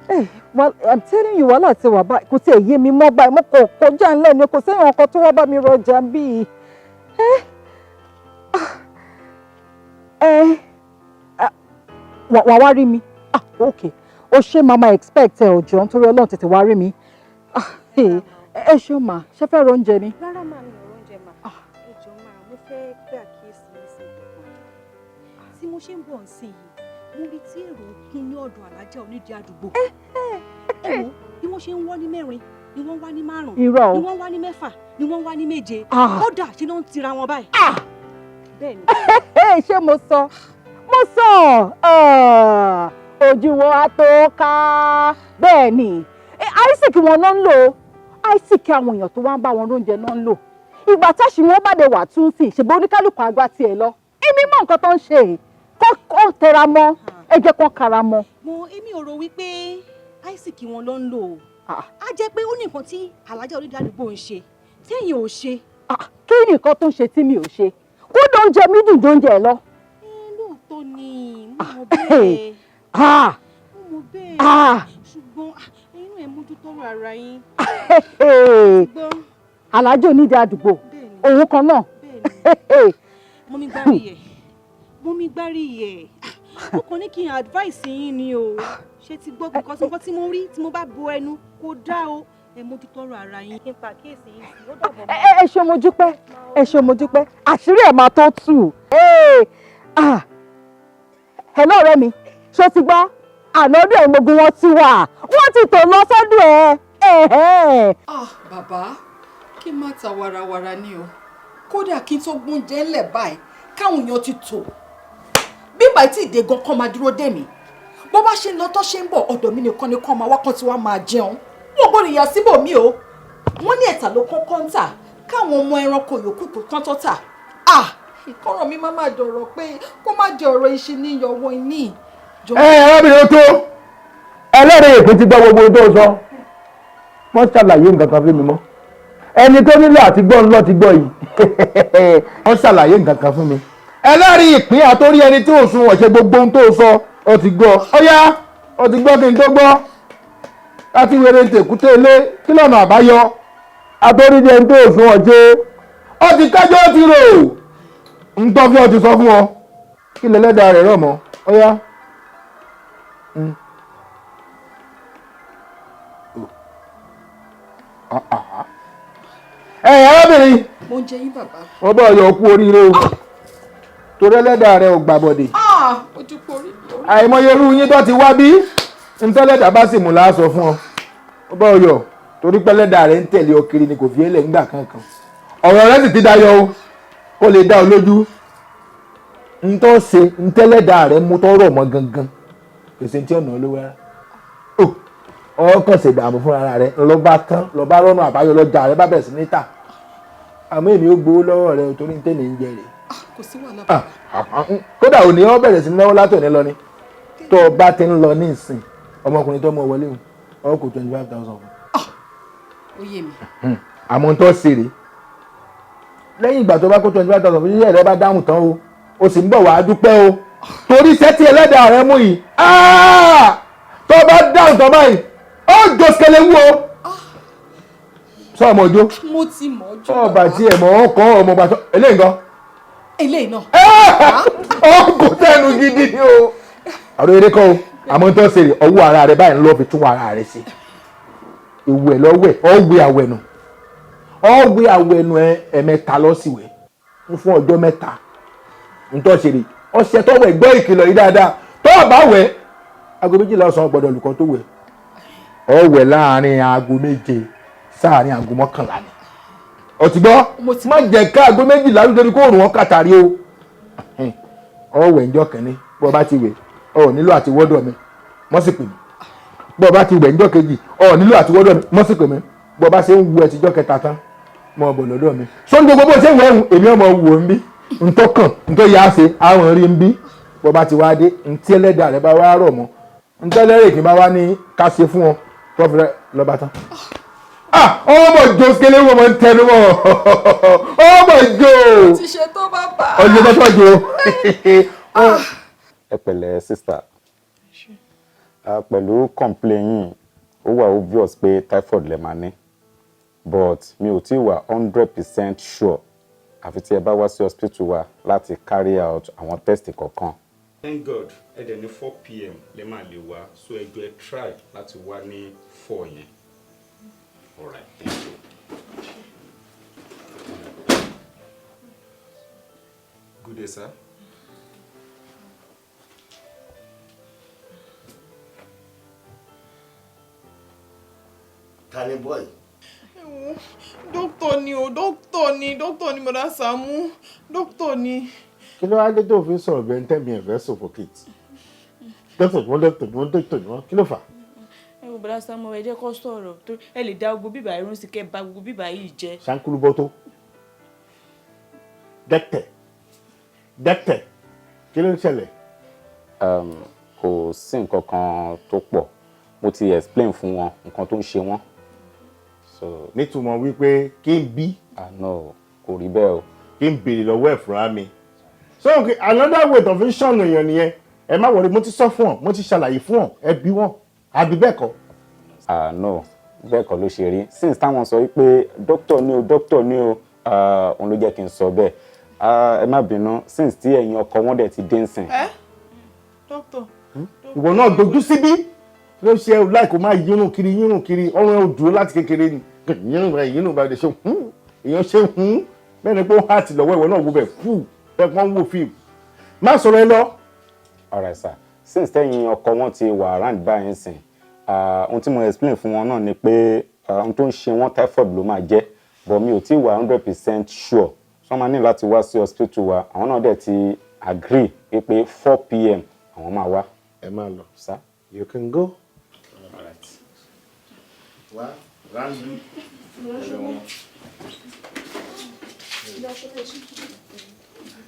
Eh, well, I'm telling you, wàhálà ti wà báyìí, kò tiẹ̀ yé mi mọ́ báyìí. Mo kò kọjá ńlẹ̀ ni, kò sẹ́yìn ọkọ tó wá bá mi rọjà bíi. Ẹ ẹ wà wá rí mi. Ah, okay, o ṣe, mama expect ẹ òjò, nítorí Ọlọ́run, tètè wá rí mi. Ah, ẹ ṣeun mà, ṣe fẹ́ oúnjẹ ni? Rárá màá, mi ò róúnjẹ mà. Ẹ jọ̀ọ́ máa, mo fẹ́ gbà kíyèsí yín sí nǹkan tí mo ṣe ń bọ̀ nsìn yìí. Mo rí tí èrò kún ní ọ̀dọ̀ alájà onídìí àdúgbò. Ẹ wo bí wọ́n ṣe ń wọ́ ní mẹ́rin ni wọ́n wá ní márùn-ún, Irọ́ o. ni wọ́n wá ní mẹ́fà, ni wọ́n wá ní méje. Ah. Kódà ṣe ló ń tira wọn báyìí. Bẹ́ẹ̀ ni. Ṣé mo sọ, mo sọ, ah, ojú wọn á tó ká. Bẹ́ẹ̀ ni, Isaac wọn náà ń lò ó, Isaac àwọn èèyàn tó wá ń bá wọn lóúnjẹ náà ń lò. Ìgbà táṣì wọn bá dé wà tún sí ṣèbí oníkálukú àgbà tiẹ̀ lọ. Èmi mọ nǹkan tó ń ṣe, kó tẹra mọ́, ẹ jẹ́ kó kara mọ́. Mo èmi ò rò wípé Isaac wọn ló ń lò ó. Á jẹ́ pé ó ní nǹkan tí alájà onídìí àdúgbò ń ṣe téèyàn ò ṣe. Kí ni nǹkan tó ń ṣe tí mi ò ṣe? Kódà oúnjẹ mi dùn ju oúnjẹ ẹ lọ. Lóòótọ́ ni, mo mọ̀ bẹ́ẹ̀. Ah! Mo mọ̀ bẹ́ẹ̀. Ah! Ṣùgbọ́n ẹ̀yin náà, ẹ mójútó ọ̀rọ̀ ara yín. Alájò onídìí àdúgbò òun kan náà. Mummy gbárí ẹ̀, mummy gbárí ẹ̀, mo kàn ní kí n advice yín ni o. Ṣé ti gbọ́? Because nǹkan tí mo rí tí mo bá bo ẹnu kò dá o. Ẹ mójútó ọ̀rọ̀ ara yín. Kí n pa àkíyèsí yín sí, ó dàbọ̀. Ẹ ẹ ṣé, mo dúpẹ́, ẹ ṣé, mo dúpẹ́. Àṣírí ẹ̀ máa tó tù. Ah, hello ọ̀rẹ́ mi, ṣó ti gbọ́? Ànádùn ẹ̀ mogun wọn ti wà, wọ́n ti tò lọ sọ́dún ẹ̀ ẹ̀. Ah, bàbá, kí n má ta warawara ní o. Kódà kí n tó gbóúnjẹ ńlẹ̀ báyìí, káwọn èèyàn ti tò. Bí báyìí tí ìdè gan kan máa dúró dè mí, bó bá ṣe ń lọ tó ṣe ń bọ̀, ọ̀dọ̀ mi nìkan ni kán máa wá, kán tí wàá máa jẹun. Wọn gbọ́dọ̀ yà síbòmí o. Wọ́n ní ẹ̀tà ló kọ́kọ́ ń tà káwọn ọmọ ẹranko yòókù kán tó tà. Ah, ìkọ́rọ̀ mi má má dọ̀rọ̀ pé kó má jẹ ọ̀rọ̀ iṣẹ́ ní ìyọ̀wọ́ ìní. Ẹ arábìnrin tó ẹlẹ́rìí ìpín ti gbọ́ gbogbo ohun tó sọ, wọ́n ṣàlàyé nǹkan kan fún mi mọ́. Ẹni tó nílò àti gbọ́ ńlọ ti gbọ́ yìí, wọ́n ṣàlàyé nǹkan kan fún mi. Ẹlẹ́rìí ìpín àtórí ẹni tí ò sun ọ̀ṣẹ́, gbogbo ohun tó sọ ó ti gbọ́. Ó yá, ó ti gbọ́ kí n tó gbọ́ láti wéré ń tèkúté ilé. Kí lọ́nà àbáyọ? Àtórí ẹni tó sun ọ̀ṣẹ́, ó ti kájọ́, ó ti rò ń tọ́ fí ọ ti sọ fún ọ kí lẹ́lẹ́dàá rẹ̀ rọ̀ mọ́. Ó yá. Ẹ arábìnrin. Mo ń jẹ yín, bàbá. Wọ́n bá ọyọ kú oríire o, torí ẹlẹ́dàá rẹ̀ ò gbàbọ̀dè. Ah, ojú kò rí mi. Àìmọye irú yín tó ti wá bí ntọ́lẹ́dàá bá sì mú láàsọ fún ọ. Ó bá ọyọ torí pẹ́lẹ́dàá rẹ̀ ń tẹ̀lé ọ kiri ni, kò fi ẹlẹ́ ńgbà kankan. Ọ̀rọ̀ rẹ̀ sì ti dayọ̀ o. Kó lè dá ọ lójú, ntọ́ ṣe ntẹ́lẹ́dàá rẹ̀ mú tọ́rọ̀ mọ́ gangan, kò sí ti ọ̀nà olówó rárá. Ọkàn ṣèdààmú fúnra rẹ̀ ló bá tán, ló bá rọ́nà àbáyọ lọ́jà rẹ̀ bá bẹ̀rẹ̀ sí ní tà. Àmọ́ èmi ó gbowó lọ́wọ́ rẹ̀ torí ní tèmi ń jẹ rè. Kò sí wàhálà. Kódà òní ọ bẹ̀rẹ̀ sí náwó látòní lọ ni. Tó o bá ti ń lọ ní ìsìn, ọmọkùnrin tó mọ wọlé o, ọ kò 25,000 fún. Ó yé mi. Àmọ́ tó ṣe rè, lẹ́yìn ìgbà tó bá kó 25,000 fún yíyá rẹ bá dáhùn tán o, o sì ń bọ̀ wàá dúpẹ́ o, torí iṣẹ́ tí ẹlẹ́dàá rẹ mú yìí, tó bá dáhùn tán báyìí, ó jọ skelewu o. Sọ ọmọ ọjọ́. Mo ti mọ̀ ọ́ jù. Ọba tí ẹ mọ̀ ọkọ ọmọ ọba tó eléyìí gan. Eléyìí náà. Ọkọ tẹnu gidi ni o. Àrò eré kọ́ o, àmọ́ tó ṣe rè, ọwọ́ ara rẹ báyìí ń lọ fi tún ara rẹ ṣe. Ìwẹ̀ lọ́wẹ̀, ọ̀wẹ̀ àwẹ̀nù, ọ̀wẹ̀ àwẹ̀nù ẹ̀mẹ́ta lọ́sìwẹ̀ fún ọjọ́ 3. Ntọ́ ṣe rè, ọṣẹ tọwẹ̀, gbọ́ ìkìlọ̀ yìí dáadáa. Tó o bá wẹ̀, aago 12 ọ̀sán gbọ́dọ̀ olùkọ́ tó wẹ̀. Ọ̀wẹ̀ láàrin aago 7 sáàrin aago 11 ni. Ó ti gbọ́? Má jẹ́ ká aago 12 lórí kó òrùn wọn kàtàrí o. Ọ̀wẹ̀ ńjọ́ kìíní, bó o bá ti wẹ̀, ọ nílò àti wọ́dọ̀ mi mọ́ sì pè mí. Bó o bá ti wẹ̀ ńjọ́ kejì, ọ nílò àti wọ́dọ̀ mi mọ́ sì pè mí. Bó o bá ṣe ń wu ẹ tíjọ́ kẹta tán, mọ́ ọ bọ̀ lọ́dọ̀ mi. Sórí gbogbo bó ṣe ń wẹ̀ ẹ̀hún, èmi ọmọ wò ń bí ntọ́ kàn ntọ́ yà á ṣe àwọn rí ń bí. Bó o bá ti wá dé, ntí ẹlẹ́dàá rẹ bá wá rọ̀ mọ́, ntọ́ ẹlẹ́rìí kì í bá wá ní ká ṣe fún ọ tọ́fẹ́ lọ́ba tán. Ọmọ ìjọ kele wọn máa ń tẹnu mọ́ ọmọ ìjọ. Ti ṣe tó bàbá. Ọjọ́ tó tọ́jú. Ẹ pẹ̀lẹ́, sister. Pẹ̀lú complain yín, ó wà obvious pé typhoid lẹ máa ní, but mi ò tí wà 100% sure àfi tí ẹ bá wá sí hospital wa láti carry out àwọn test kọ̀ọ̀kan. Thank God, ẹ dẹ̀ ní 4 p.m. lè máa lè wá, so ẹ jọ̀ọ́, ẹ try láti wá ní 4 yẹn. Alright, thank you. Good day, sir. Ta ni boy? Ẹ wo, dókítà ni o, dókítà ni, dókítà ni, bọ̀dá Sàámú, dókítà ni. Kí ló wá dé tó fi ń sọ̀rọ̀ bẹ́ẹ̀ ń tẹ̀mí ẹ̀ fẹ́ suffocate? Dókítà ni wọ́n, dókítà ni wọ́n, dókítà ni wọ́n, kí ló fà á? Ẹ wo, bọ̀dá Sàámú, ẹ jẹ́ kó sọ̀rọ̀ torí ẹ lè dá gbogbo bíbà irun sí, kẹ́ bà gbogbo bíbà yìí jẹ́. Ṣankulu bọ́tó dẹ́tẹ̀ dẹ́tẹ̀, kí ló ń ṣẹlẹ̀? Kò sí nǹkan kan tó pọ̀, mo ti explain fún wọn nǹkan tó ń ṣe wọ́n. So nítumọ̀ wípé kí n bí. Ah no, kò rí bẹ́ẹ̀ o. Kí n béèrè lọ́wọ́ ẹ̀ fúnra mi. So okay, another way tó fi ń ṣọ̀nà èèyàn nìyẹn. Ẹ má wọlé, mo ti sọ fún ọ, mo ti ṣàlàyé fún ọ, ẹ bí wọn, àbí bẹ́ẹ̀ kọ́? Ah no, bẹ́ẹ̀ kọ́ ló ṣe rí. Since táwọn sọ wípé doctor ni o, doctor ni o, ah, òun ló jẹ́ kí n sọ bẹ́ẹ̀. Ah, ẹ má bínú, since tí ẹ̀yin ọkọ wọn dẹ̀ ti dé nsìn. Ẹ dókítà. Ìwọ náà dojú síbí ló ṣe ẹ láì kó máa yírùn kiri, yírùn kiri. Ọrùn ẹ ò dúró láti kékeré ni. Yírùn báyìí, yírùn báyìí, lè ṣe hún èèyàn ṣe hún bẹ́ẹ̀ ni pé ó hàtì lọ́wọ́. Ìwọ náà wo bẹ̀ fú bẹ́ẹ̀ kàn ń wo fíìmù. Má sọ̀rọ̀ ẹ lọ. Alright sir, since tẹ́yin ọkọ wọn ti wà around báyìí sìn, ah, ohun tí mo explain fún wọn náà ni pé, ah, ohun tó ń ṣe wọ́n, typhoid ló máa jẹ́, but mi ò tí wà 100% sure, so wọ́n máa ní láti wá sí hospital wa. Àwọn náà dẹ̀ ti agree pé 4 p.m. àwọn máa wá. Ẹ máa lọ. Sir. You can go. Alright. Wá rándú.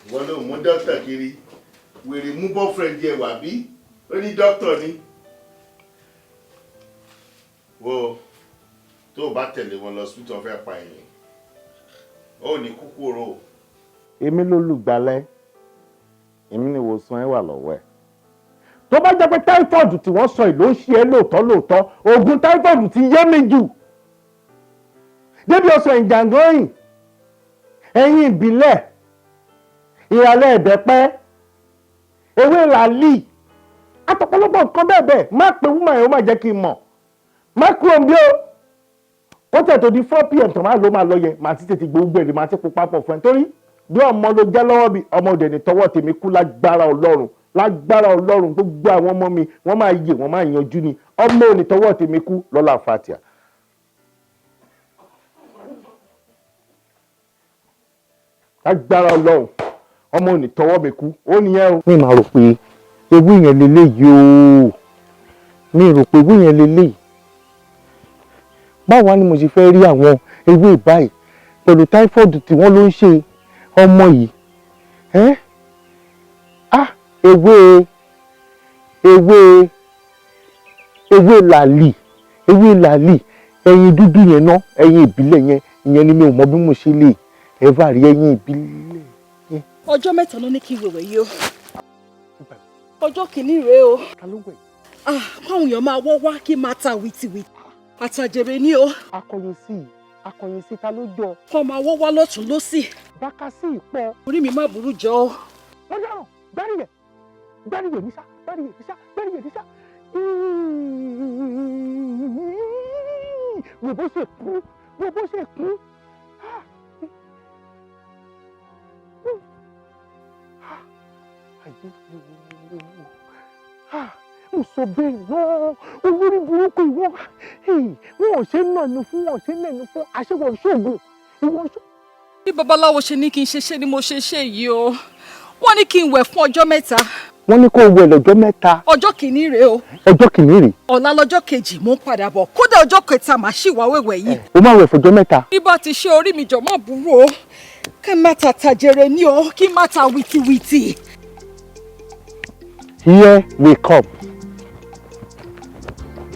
Ìwọ ló mú dókítà kiri, wèrè mú boyfriend yẹ wà bí ó ní dókítà ni. Wo, tó o bá tẹ̀lé wọn lọ sí tó fẹ́ pa ẹ̀yìn, ó ní kúkú oró o. Èmi ló lùgbàlẹ̀, èmi ni ìwòsàn ẹ wà lọ́wọ́ ẹ̀. Tó bá jẹ́ pé typhoid tí wọ́n sọ yìí ló ń ṣe é lóòótọ́ lóòótọ́, oògùn typhoid ti yé mi jù débi ọ̀sán ìjàngóyìn, ẹ̀yìn ìbílẹ̀, ìràlẹ̀ ẹ̀bẹ̀pẹ́, ewé làálì, àtọ̀pọ̀lọpọ̀ nǹkan bẹ́ẹ̀ bẹ́ẹ̀. Má pe woman yẹn, ó má jẹ́ kí n mọ̀. Má kúrò ń bí o. Ó tẹ̀ tó di 4 p.m. tó máa lọ, máa lọ yẹn, màá ti tètè gbogbo ẹ̀, màá ti pupa pọ̀ fún ẹ, torí bí ọmọ ló jẹ́ lọ́wọ́ mi. Ọmọ òde ní tọwọ́ tèmi kú lágbára Ọlọ́run, lágbára Ọlọ́run. Gbogbo àwọn ọmọ mi, wọ́n máa yè, wọ́n máa yanjú ni. Ọmọ òní tọwọ́ tèmi kú lọ́la fatia. Lágbára Ọlọ́run, ọmọ òní tọwọ́ mi kú, ó nìyẹn o. Mi máa rò pé ewé yẹn leléyìí o, mi rò pé ewé yẹn leléyìí. Báwo wá ni mo ṣe fẹ́ rí àwọn ewé báyìí pẹ̀lú typhoid tí wọ́n ló ń ṣe ọmọ yìí? Ẹ́ ah, ewé ewé ewé làálì, ewé làálì, ẹyin dúdú yẹn ná, ẹyin ìbílẹ̀ yẹn, ìyẹn ni mi ò mọ bí mo ṣe lè ẹ bá rí ẹyin ìbílẹ̀ yẹn. Ọjọ́ 3 ló ní kí n wẹ̀wẹ̀ yìí o. Ọjọ́ kìíní rèé o. Ta ló wẹ̀? Ah, káwọn èèyàn máa wọ́ wá, kí n máa ta wìtìwìtì àtàjèrè ní o. Akọyin sí i, akọyin sí, ta ló jọ? Kọ́ máa wọ́ wá lọ́tún lọ́sì. Bákà sí ìpọ́. Orí mi má burú jọ o. Wọ́n dáràn gbáríyẹ̀ gbáríyẹ̀ níṣà, gbáríyẹ̀ níṣà, gbáríyẹ̀ níṣà. Wò bó ṣe kú, wò bó ṣe kú. Ayé mi ò, mo sọ bẹ́ẹ̀ náà, olórí burúkú ìwọ, wọn ò ṣe nànú fún, wọn ò ṣe nànú fún àṣewọ̀ ṣoògùn ìwọ ṣoògùn. Bí babaláwo ṣe ní kí n ṣe ṣe ni mo ṣe ṣe yìí o. Wọ́n ní kí n wẹ̀ fún ọjọ́ 3. Wọ́n ní kó o wẹ̀ lọ́jọ́ 3. Ọjọ́ kìíní rèé o. Ọjọ́ kìíní rèé. Ọ̀la lọ́jọ́ kejì, mò ń padà bọ̀. Kódà ọjọ́ kẹta, màá ṣì wá wẹ̀wẹ̀ yìí. O máa wẹ̀ fọjọ́ 3. Bí bá ti ṣe, orí mi jọ̀ mọ́ burú o. Kí n má ta tàjèrè ní o, kí n má ta wìtìwìtì. Here we come.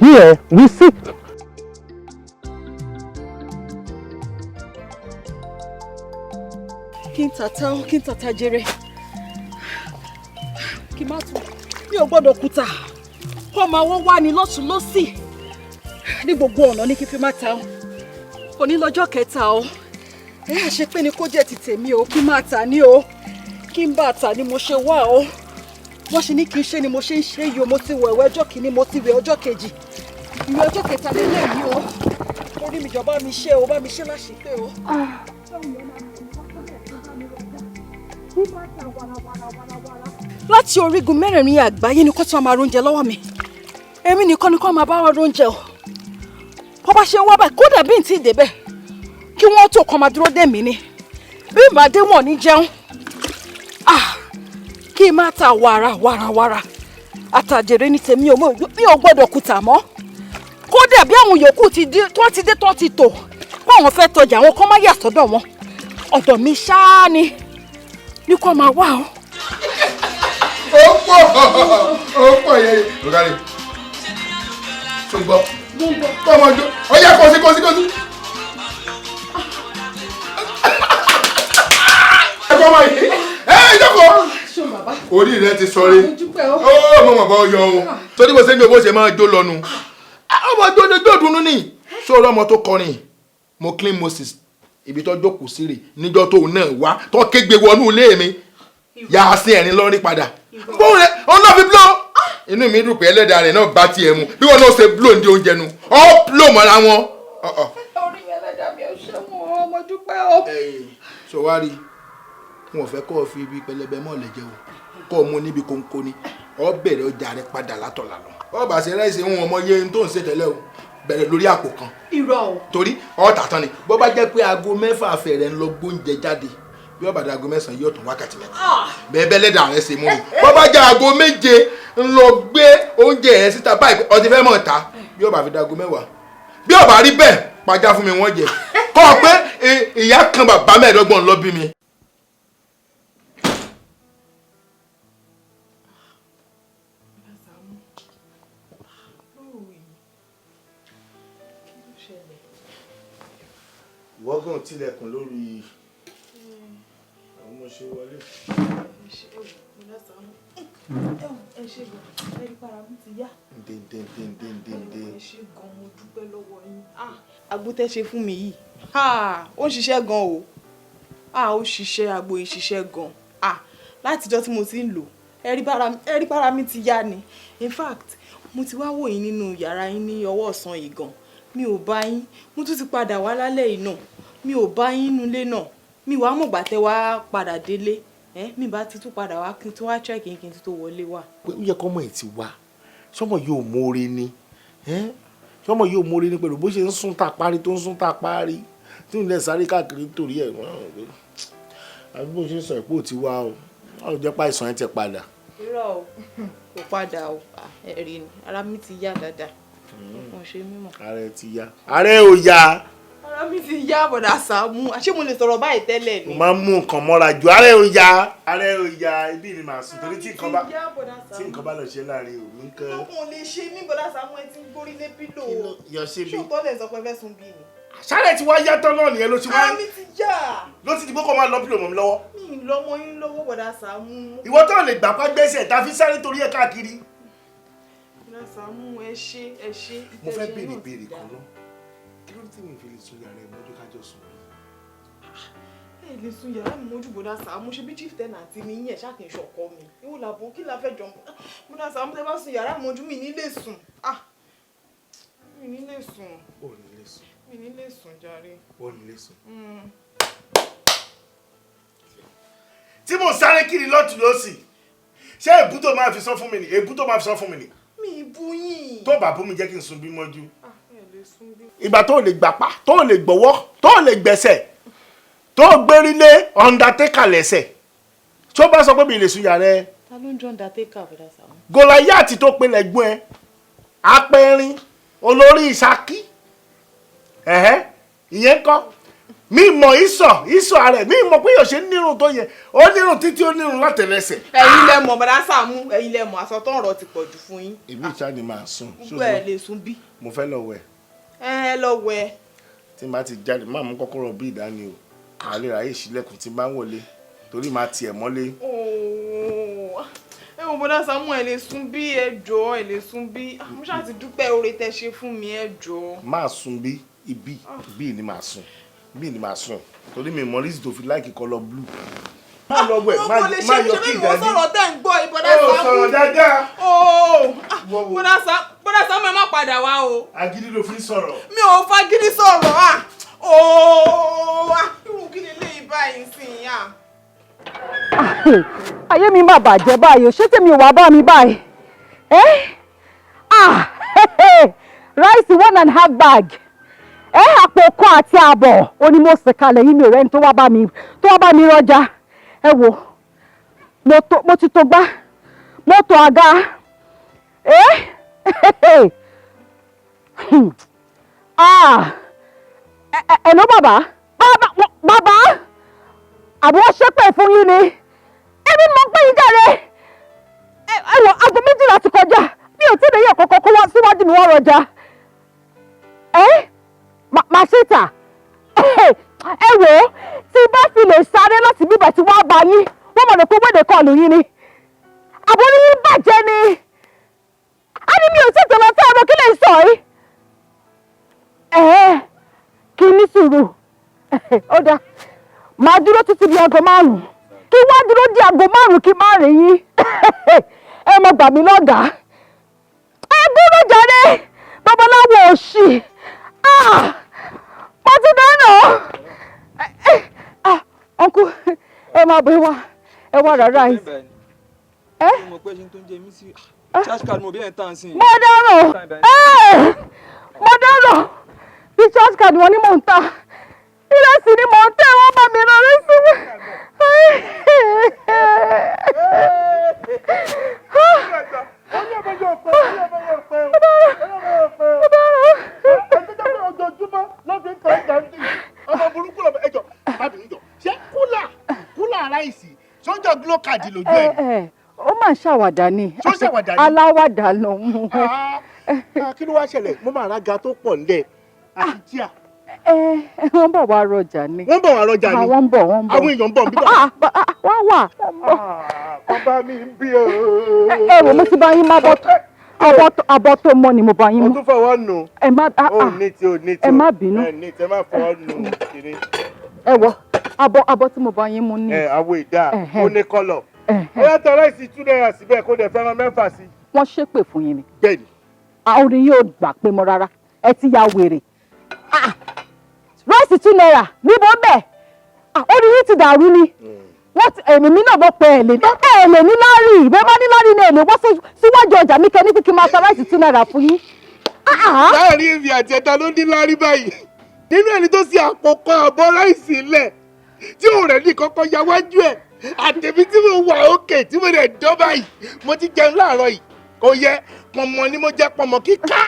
Here we sit. Kí n tàta o, kí n tàta jèrè. Kí n má tún, mi ò gbọ́dọ̀ kùtà. Kó máa wọ́n wá ní lọ́tún lọ́sì ní gbogbo ọ̀nà ní kí n fi má ta o. Òní lọ́jọ́ kẹta o. Ẹ á ṣe pé ni kó jẹ́ ti tèmi o, kí n máa tà ní o, kí n bá tà ní mo ṣe wá o. Wọ́n ṣe ní kí n ṣe ni mo ṣe ń ṣe yìí o. Mo ti wẹ̀ ọjọ́ kìíní, mo ti wẹ̀ ọjọ́ kejì, ìwé ọjọ́ kẹta lélẹ́yìí o. Orí mi jọ̀ọ́ bá mi ṣe o, bá mi ṣe láṣìpé o. Láti orígun mẹ́rẹ̀ẹ̀rin àgbáyé ni kó tí wọ́n máa róúnjẹ lọ́wọ́ mi. Èmi nìkan ni kó máa bá wọn róúnjẹ o. Bó bá ṣe ń wá báyìí, kódà bí n tí ì débẹ̀, kí wọ́n tó kàn máa dúró dè mí ni. Bí n bá dé, wọ́n ní jẹun. Kí n má ta wàrà wàrà wàrà àtàjèrè ní tèmi o. Mi ò gbọ́dọ̀ kùtà mọ́. Kódà bí àwọn yòókù ti dé, tó ti dé, tó ti tò kó àwọn fẹ́ tọjà, àwọn kan má yà sọ́dọ̀ wọn, ọ̀dọ̀ mi ṣáá ni ní kó máa wá o. Ó pọ̀, ó pọ̀ yẹn lókàlẹ̀ tó ń gbọ́ kọ́ ọmọ ọjọ́ ọyá kọ́ sí kọ́ sí kọ́ sí. Ẹ̀kọ́ ọmọ yìí ẹ ẹ jókòó. Orí rẹ ti sọrí ó, mo mọ̀ bọ́ yọ o, torí bó ṣe ń gbé bó ṣe máa jó lọ́nu ọmọ jó ní jó dùnú ni. Sórí ọmọ tó kọrin mo clean Moses, ibi tó jókòó sí rè níjọ́ tóun náà wá tó kégbe wọnú ilé mi yà á sí ẹ̀rín lọ́rí padà bóun rẹ òun náà fi blow. Inú mi dùn pé ẹlẹ́dàá rẹ̀ náà bá tiẹ̀ mu bí wọn náà ṣe blow ní oúnjẹ nu ọ́ blow mọ́ra wọn. Orí mi, ẹlẹ́dàá mi ò ṣe wọn, mo dúpẹ́ o. Sọ wá rí, wọn ò fẹ́ kọ́ ọ fi ibi pẹlẹbẹ mọ́ọ̀lẹ̀ jẹ o, kọ́ ọ mú níbi kónkó ni. Ọ bẹ̀rẹ̀ ọjà rẹ padà látọ̀là lọ. Ọ bá ṣe ráìsì ń wọn ọmọ yé tó ń ṣe tẹ́lẹ̀ o, bẹ̀rẹ̀ lórí àpò kan. Irọ́ o. Torí ọ̀tà tán ni. Bó bá jẹ́ pé aago 6 fẹ̀rẹ̀ ń lọ gbóúnjẹ jáde, bí ó bá dé aago 9 yóò tún wákàtí 3. Bẹ́ẹ̀ bẹ́ẹ̀ lẹ́dàá rẹ ṣe mú mi. Bó bá jẹ́ aago 7 ń lọ gbé oúnjẹ rẹ síta báyìí, ọtí fẹ́ mọ̀ ta, bí ó bá fi dé aago 10, bí ó bá rí bẹ́ẹ̀ pàjá fún mi wọ́n jẹ kọ́ ọ pé ìyá kan bàbá 25 ló bí mi. Ìwọ́gàn tilẹ̀kùn lórí àwọn ọmọ ṣe wọlé. Ẹ ṣe gan, ẹ rí para mi ti yá. Dèndèndèndèndè. Ẹ ṣe gan, mo dúpẹ́ lọ́wọ́ yín. Àgbo tẹ́ ṣe fún mi yìí, ó ń ṣiṣẹ́ gan o. Ó ṣiṣẹ́, àgbo yìí ṣiṣẹ́ gan. Látijọ́ tí mo ti ń lò, ẹ rí para mi ti yá ni. In fact, mo ti wá wò yín nínú yàrá yín ní ọwọ́ ọ̀sán yìí gan, mi ò bá yín. Mo tún ti padà wá lálẹ́ yìí náà, mi ò bá yín nulẹ̀ náà. Mi wàá mọ̀gbà tẹ́ wá padà délé ẹ, mi bá ti tún padà wá kí n tún wá check yín kí n tún tó wọlé wá. Ó yẹ kọ́mọ ẹ̀ ti wá, sọmọ yóò mórè ni, sọmọ yóò mórè ni pẹ̀lú bó ṣe ń sún ta parí tó ń sún ta parí tí ń lẹ̀ sáré káàkiri nítorí ẹ̀ àbí bó ṣe ń sọ ìpò ti wá o, báwo jẹ́ pa àìsàn ẹ̀ ti padà. Irọ́ o, kò padà o. Ẹ̀rí ni, ara mi ti yá dáadáa, mo ṣe mímọ̀. Ara ẹ ti yá, ara ẹ ò yá. Ara mi ti yá, bọ̀dà Sàámú. Àṣé mo lè sọ̀rọ̀ báyìí tẹ́lẹ̀ ni. Mo máa ń mú nǹkan mọ́ra ju, ara ẹ ò yá, ara ẹ ò yá. Ibi ni màá sùn torí tí nǹkan bá lọ ṣe láàrin òru nǹkan. Ọkùnrin lè ṣe mí, bọ̀dà Sàámú, ẹ ti ń gbórí lé pílò. Yọ sí mi. Ṣé òótọ́ lẹ̀ sọ pé fẹ́ sun bí ni? Sáré tí wàá yàtọ̀ náà nìyẹn ló ti wá. Ara mi ti yá. Ló ti di pé kó máa lọ pílò mọ́ mi lọ́wọ́. Mi ì lọ́mọ yín lọ́wọ́, bọ̀dà Sàámú. Ìwọ tó lè gbà pa gbẹ́sẹ̀ tá a fi sáré torí ẹ̀ káàkiri. Bọ̀dà Sàámú, ẹ ṣé, ẹ ṣé. Mo fẹ́ béèrè béèrè kan náà, kí ló dé tí mi fi lè sun yàrá ẹ mọ́jú kájọ sùn bí? Ẹ lè sun yàrá mi mọ́jú, bọ̀dà Sàámú. Ṣe bí chief tenant mi yín ẹ̀ ṣáà kì í ṣọkọ mi. Ìwọ làbọ̀ kí la fẹ́ jọ? Bọ̀dà Sàámú, tẹ bá sun yàrá mọ́jú, mi ní lè sùn. Mi ní lè sùn. Ò ní lè sùn. Mi ní lè sùn jàre. Ò ní lè sùn. Tí mo sáré kiri lọ́tùn lọ́sì, ṣé èbú tó máa fi sọ fún mi ni? Èbú tó máa fi sọ fún mi ni? Mi ì bú yín. Tó bá bú mi, jẹ́ kí n sun bí mọ́jú. Ìgbà tó lè gbàpá, tó lè gbọ́wọ́, tó lè gbẹ̀sẹ̀, tó gbérí lé undertaker lẹ́sẹ̀, tó bá sọ pé mi lè sun yàrá ẹ. Ta ló ń jọ undertaker, bọ̀dà Sàámú? Gòláyàtì tó pe lẹ́gbọ́n ẹ, apẹ̀rin olórí Ìsakí, ìyẹn kọ́ mi mọ̀ ìsọ̀ ìsọ̀ ara ẹ̀, mi mọ̀ pé yóò ṣe nírun tó yẹ, ó nírun títí, ó nírun látẹ̀lẹsẹ̀. Ẹ̀yin lẹ mọ̀, bọ̀dà Sàámú, ẹ̀yin lẹ mọ̀, àsọtọ̀ ọ̀rọ̀ ti pọ̀ jù fún yín. Èmi ìta ni màá sùn. Gbogbo ẹ̀ lè sùn bí. Mo fẹ́ lọ wẹ̀. Ẹ lọ wẹ̀. Tí n bá ti jáde, máa mú kọ́kọ́rọ́ bí ìdání o, màá lè ráyè sílẹ̀kùn tí n bá ń wọlé torí màá tiẹ̀ mọ́lé. Ẹ Ẹ wò, bọ́dá Sàámú, ẹ lè sùn bí, ẹ jọ̀ọ́, ẹ lè sùn bí. Mo ṣáà ti dúpẹ́ oore tẹ́ ṣe fún mi, ẹ jọ̀ọ́. Máa sùn bí ibi bí ni màá sùn, bí ni màá sùn, torí mi mọ reason tó fi like colour blue. Má lọ wẹ̀, má Mo lè má ṣe yọ ṣe kí bí mo ìdání. sọ̀rọ̀ tẹ́ ń gbọ́ yìí, bọ́dá Ó Sàámú. sọ̀rọ̀ dáadáa. Ooo, bọ́dá Sàámú, ẹ má padà wá o. Agídí ló fi ń sọ̀rọ̀. Mi ò fagídí sọ̀rọ̀ à. Ooo, irú kí leléyìí báyìí sí i à? Ayé mi má bàjẹ́ báyìí o, ṣé tèmi ò wá bá mi báyìí? Ẹ́ ah, rice 1.5 bag, ẹ́ àpò kan àti àbọ̀ ó ní mo sì kalẹ̀ yìí, mi ò rẹ́ni tó wá bá mi rọjà. Ẹ wò, mo ti tó gbá, mo tó àga. Ẹ́ ah, ẹ ló bàbá bàbá bàbá, àbí wọ́n ṣépè fún yín ni? Èmi mọ̀ pé yín jáde. Ẹ wọ, aago 12 ti kọjá, mi ò tí ì lè yẹ kọ̀ọ̀kan kó wá síwájú mi wọ́n rọjà. Ẹ màá ṣe tà. Ẹ wò ó, tí bá fi lè sáré láti bíbà tí wọ́n á bá yín, wọ́n mọ̀ ní pé wéde kọlù yín ni, àbórí yín bàjẹ́ ni. A ní mi ò tí ì tẹ̀lé ọtí ẹ̀rọ, kí lè sọ yìí? Ẹ kí ní sùúrù, ó dáa, màá dúró títí di aago 5, kí wá dúró di aago 5 kí má rí yín. Ẹ mọ gbà mí lọ́gàá, ẹ dúró jàre, babaláwo òṣì. Ah, mo ti dáná. Ah, uncle, ẹ máa bọ̀, ẹ wá, ẹ wá rà rice. Ẹ Mo pẹ́ ṣe tó ń jẹ mí sí charge card mo bí ẹ̀ ń tàn sí. Mo dárò, ẹ mo dárò. Bí charge card wọn ni mò ń ta, ìrẹsì ni mò ń tẹ, wọ́n bá mi rán rẹsì mi. Ọmọ burúkú lọmọ ẹjọ bábìrin jọ ṣé cooler cooler rice sọjọ glo card lójú ẹ. Ẹ ó máa ń ṣàwàdà ni. Ṣó ṣàwàdà ni? Aláwàdà ló mú. Ah, kí ló wá ṣẹlẹ̀? Mo máa rága tó pọ̀ nílẹ̀ àti jíà. Ẹ wọ́n bọ̀ wá rọjà ni. Wọ́n bọ̀ wá rọjà ni. Wọ́n ń bọ̀, wọ́n ń bọ̀. Àwọn èèyàn ń bọ̀ níbà. Ah, ah, wọ́n wà, wọ́n bọ̀. Bàbá mi ń bí o. Ẹ wò, mo ti bá yín má bọ́ abọ́ tó mọ́ ni mo bá yín O mú. tún fọwọ́ nù. Ẹ má ah, O ah. ní tí o ní tí. Ẹ má bínú. Ẹ ní tí ẹ má fọwọ́ nù kiri. Ẹ wọ abọ́ tí mo bá yín mú ní. Ẹ àwo ìdá Ẹ̀hẹ́. ó ní colour. Ó yàtọ̀ rice ₦2 síbẹ̀, kó dẹ̀ fẹ́ràn 6 sí. Wọ́n ṣépè fún yín ni. Bẹ́ẹ̀ni. Àwọn orin yóò gbà pé mo rárá, ẹ ti ya wèrè. Ah, rice ₦2 níbo bẹ́ẹ̀? Ah, orí yín ti dàrú ni. Wọ́n ti èmi mi náà bọ́ pé ẹ̀ lè ní láàrí bẹ́ẹ̀ bá ní láàrí ni ẹ̀ lè wọ́n síwájú ọjà mi kẹ́ ní kí n máa ta rice ₦2 fún yín. Láàrin èmi àti ẹ̀ta ló ní lárí báyìí nínú ẹni tó ṣe àpò kan àbọ̀ rice lẹ̀ tí òun rẹ̀ ní kọ́kọ́ ya wájú ẹ̀, àtẹ̀mí tí mo wà òkè tí mo rẹ̀ dán báyìí. Mo ti jẹun láàárọ̀ yìí, kò yẹ pọ̀nmọ́ ni mo jẹ, pọ̀nmọ́ kíká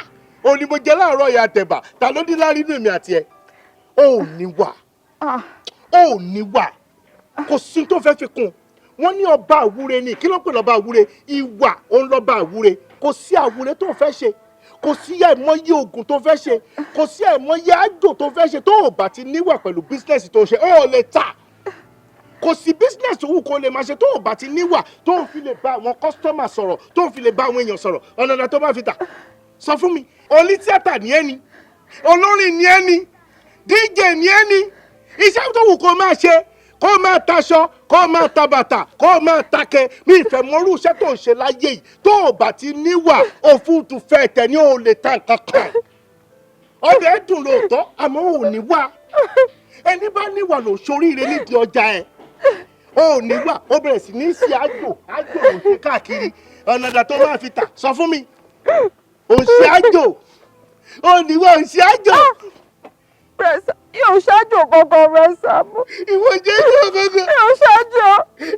òun ni mo jẹ láàárọ̀ yìí àtẹ̀bà. Ta ló ní lárí nínú èmi àti ẹ̀? Ó ní wà, ó ní wà, kò sí tó fẹ́ fi kún. Wọ́n ní ọba àwúre ni. Kí ló ń pè lọ́ba àwúre? Ìwà òun lọ́ba àwúre. Kò sí àwúre tó fẹ́ ṣe, kò sí àìmọye oògùn tó fẹ́ ṣe, kò sí àìmọye àjò tó fẹ́ ṣe, tó ò bá ti níwà pẹ̀lú business tó ṣe, ó lè tà. Kò sí business tó wù kó lè máa ṣe, tó ò bá ti níwà tó ò fi lè bá àwọn customer sọ̀rọ̀, tó ò fi lè bá àwọn èèyàn sọ̀rọ̀, ọ̀nà ọ̀nà tó bá fi tà, sọ fún mi. Oní tíátà ní ẹni, olórin ní ẹni, DJ ní ẹni, iṣẹ́ tó wù kó máa ṣe, kó máa taṣọ, kó máa ta bàtà, kó máa takẹ, mi ìfẹ́ mọ́rú iṣẹ́ tó ń ṣe láyé yìí, tó ò bá ti níwà, òfúùtù fẹ́ tẹ̀ ní ò lè ta nǹkan kan. Ọbẹ̀ ẹ̀ dùn lóòótọ́, àmọ́ ò ní wà. Ẹni bá níwà ló ṣoríire nídìí ọjà ẹ̀. Ò ní wà, ó bẹ̀rẹ̀ sí ní ṣe àjò, àjò ló ṣe káàkiri. Ọ̀nà ìdá tó máa fi tà, sọ fún mi. Ò ń ṣe àjò, ò ní wà, ò ń ṣe àjò. Yóò ṣáájú kankan rẹ, Sàámú. Ìwọ jẹ́ ìjọ kankan. Yóò ṣáájú.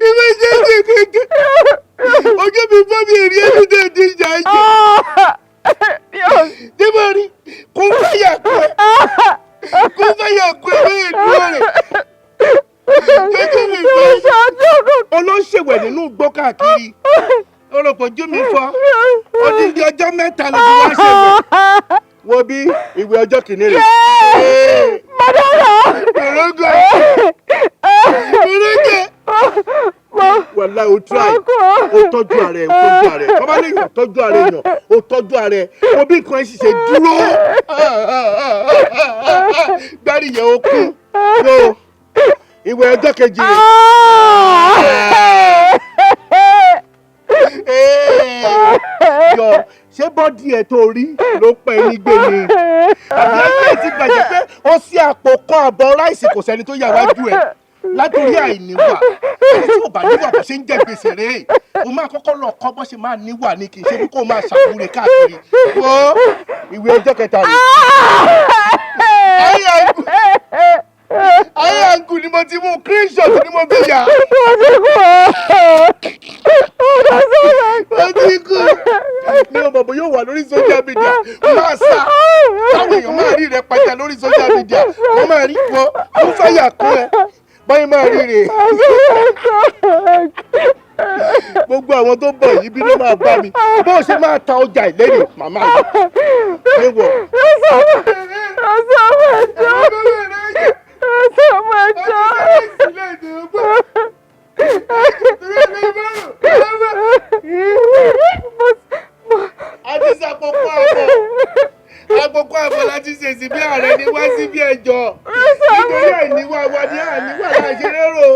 Ìwọ jẹ́ ìjọ kankan. Ojú mi fọ́, mi rí ẹni tó ti ṣáájú. Débò rí kún fẹ́yà kú ẹ. Kún fẹ́yà kú ẹ bẹ́ẹ̀ dúró rẹ̀. Ojú mi fọ́. Olóṣèwẹ̀ nínú igbó káàkiri. Olùpọ̀ ojú mi fọ́. Odindi ọjọ́ 3 ló fi wá ṣèwẹ̀. Wo bí ìwé ọjọ́ kìíní rẹ̀. Mọ̀dọ́rọ̀. Òrógò. Òrógò. Wàláhì. Wàláhì, o try. O tọ́jú ara ẹ̀, o tọ́jú ara ẹ̀. Bàbá lè yàn tọ́jú ara ẹ̀ yàn, o tọ́jú ara ẹ̀. O bí nǹkan ẹ̀ sì ṣe dúró. Gbárí yẹn o kú. Wo ìwẹ̀ ọjọ́ kejì rẹ̀. Yọ ṣé bọ́dì ẹ̀ tó rí ló pẹ́ ní gbé ni? Àbí ẹgbẹ́ ti bàjẹ́ pé ó sí àpò kan àbọ̀ ráìsì, kò sẹ́ni tó yà wájú ẹ̀ látòrí àìníwà. Ẹni tí ò bá níwà bó ṣe ń jẹ gbèsè rèé. O máa kọ́kọ́ lọ kọ́ bó ṣe máa níwà ni, kì í ṣe bí kò máa ṣàwúre káàkiri. Wo ìwé ọjọ́ kẹta rèé. Ayé àǹkù ni mo ti mú screenshot ni mo fi yà. Mo ti kú. Mi ò mọ̀ bóyá ó wà lórí social media. Máa sá. Táwọn èèyàn máa rí rẹ pátá lórí social media. Wọ́n máa rí wọ́n. Mo fẹ́ yà kún ẹ. Báyìí máa rí rè. Gbogbo àwọn tó bọ̀ yìí bí ló máa bá mi. Bó o ṣe máa ta ọjà ìlérí màmá yìí. Ewọ̀. A ti sàpòpọ̀ àbọ̀. Àpòpọ̀ àbọ̀ láti ṣèṣì bí ààrẹ ní wá sí bí ẹjọ́. Nítorí àìníwá wa ní àìníwá la ṣe lérò.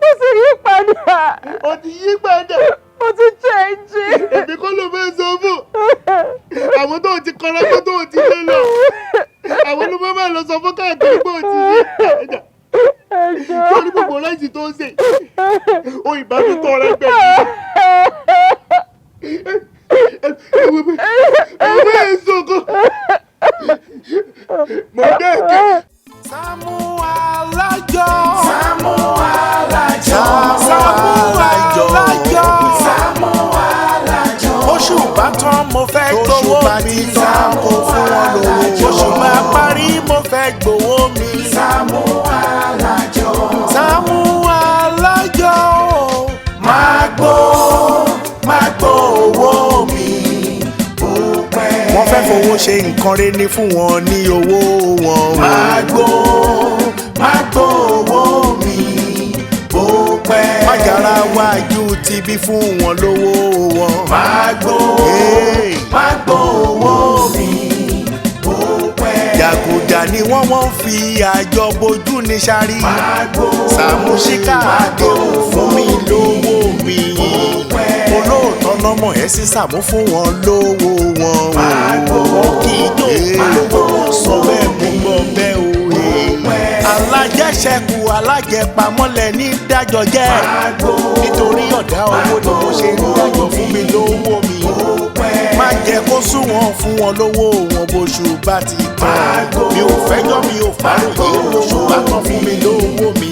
Mo ti yí padà. O ti yí padà. Mo ti change. Èmi kọ́ ló fẹ́ sọ fún. Àwọn tó ti kọ́ra pé tó ti lé lọ. Àwọn ló fẹ́ máa lọ sọ fún káàkiri pé o ti yí padà. Sọ́ni gbogbo ráìsì tó ń sè. O ìbá mi tọ́ ọ̀rẹ́ gbẹ̀yìn. Ewé èso kan. Mo dé èké. Sàámú Alájọ. Sàámú Alájọ. Sàámú Alájọ. Sàámú Alájọ. Oṣù bá tán mo fẹ́ gbowó mi. Sàámú Alájọ. Oṣù bá parí mo fẹ́ gbowó mi. Sàámú Alájọ. Sàámú Alájọ. Máa gbó, máa gbó owó mi. Wọ́n fẹ́ fowó ṣe nǹkan rẹ̀ ní fún wọn ní owó wọn. Máa gbó, máa gbó owó mi bó pẹ́. Májàra wájú ti bí fún wọn lówó wọn. Máa gbó, máa gbó owó mi bó pẹ́. Jàgùjà ni wọ́n fi àjọ bojú ní sáré. Sàámú Ṣíkà àdéhùn fún mi lówó mi. Olóòótọ́ lọ́mọ ẹ̀ sí Sàámú fún wọn lówó wọn. Wọ́n kì í jó lówó sọ bẹ́ẹ̀ mú gbọ́ bẹ́ẹ̀ o. Alájẹṣẹ́kù alájẹpamọ́lẹ̀ ní dájọ́ jẹ́. Nítorí ọ̀dá owó ni mo ṣe ń dájọ́ fún mi lówó mi. Má jẹ́ kó sún wọn fún wọn lówó wọn bóṣù bá ti tán. Mi ò fẹ́jọ́ mi ò fàròyé bóṣù bá tán fún mi lówó mi.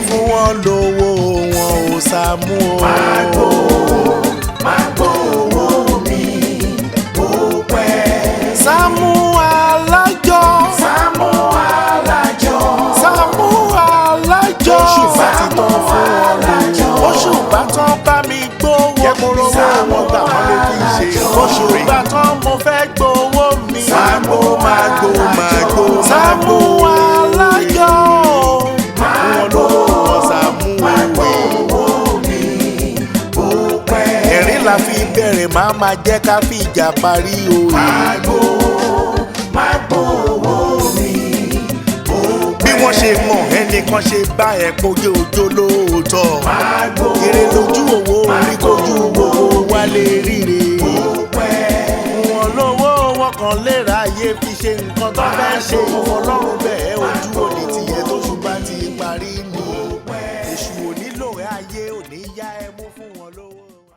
Fún wọn lówó wọn ò Sàámú o. Máa gbó, máa gbó owó mi bó pẹ́. Sàámú Alájọ. Sàámú Alájọ. Sàámú Alájọ. Oṣù bá ti tán fún wọn lówó. Oṣù bá tán bá mi gbówó mi. Sàámú gbà wọ́n ló fi ṣe. Oṣù bá tán mo fẹ́ gbowó mi. Sàámú máa gbó máa gbó. Sàámú Alájọ. Wọn lówó wọn Sàámú òwe. Ẹ̀rín la fi bẹ̀rẹ̀ máa ma jẹ́ ká fi ìjà parí o. Máa gbó, máa gbó owó mi. Bí wọ́n ṣe mọ̀ ẹnìkan ṣe bá ẹ̀ kojú ojó lóòótọ́. Èrè lójú owó orí kojú owó wálé ríre. Wọn lówó wọn kàn lè ráyè fi ṣe nǹkan tó fẹ́ ṣe. Ìfọlọ́run bẹ́ẹ̀ ojú òní tiẹ̀ tó ṣùgbọ́n ti parí ni.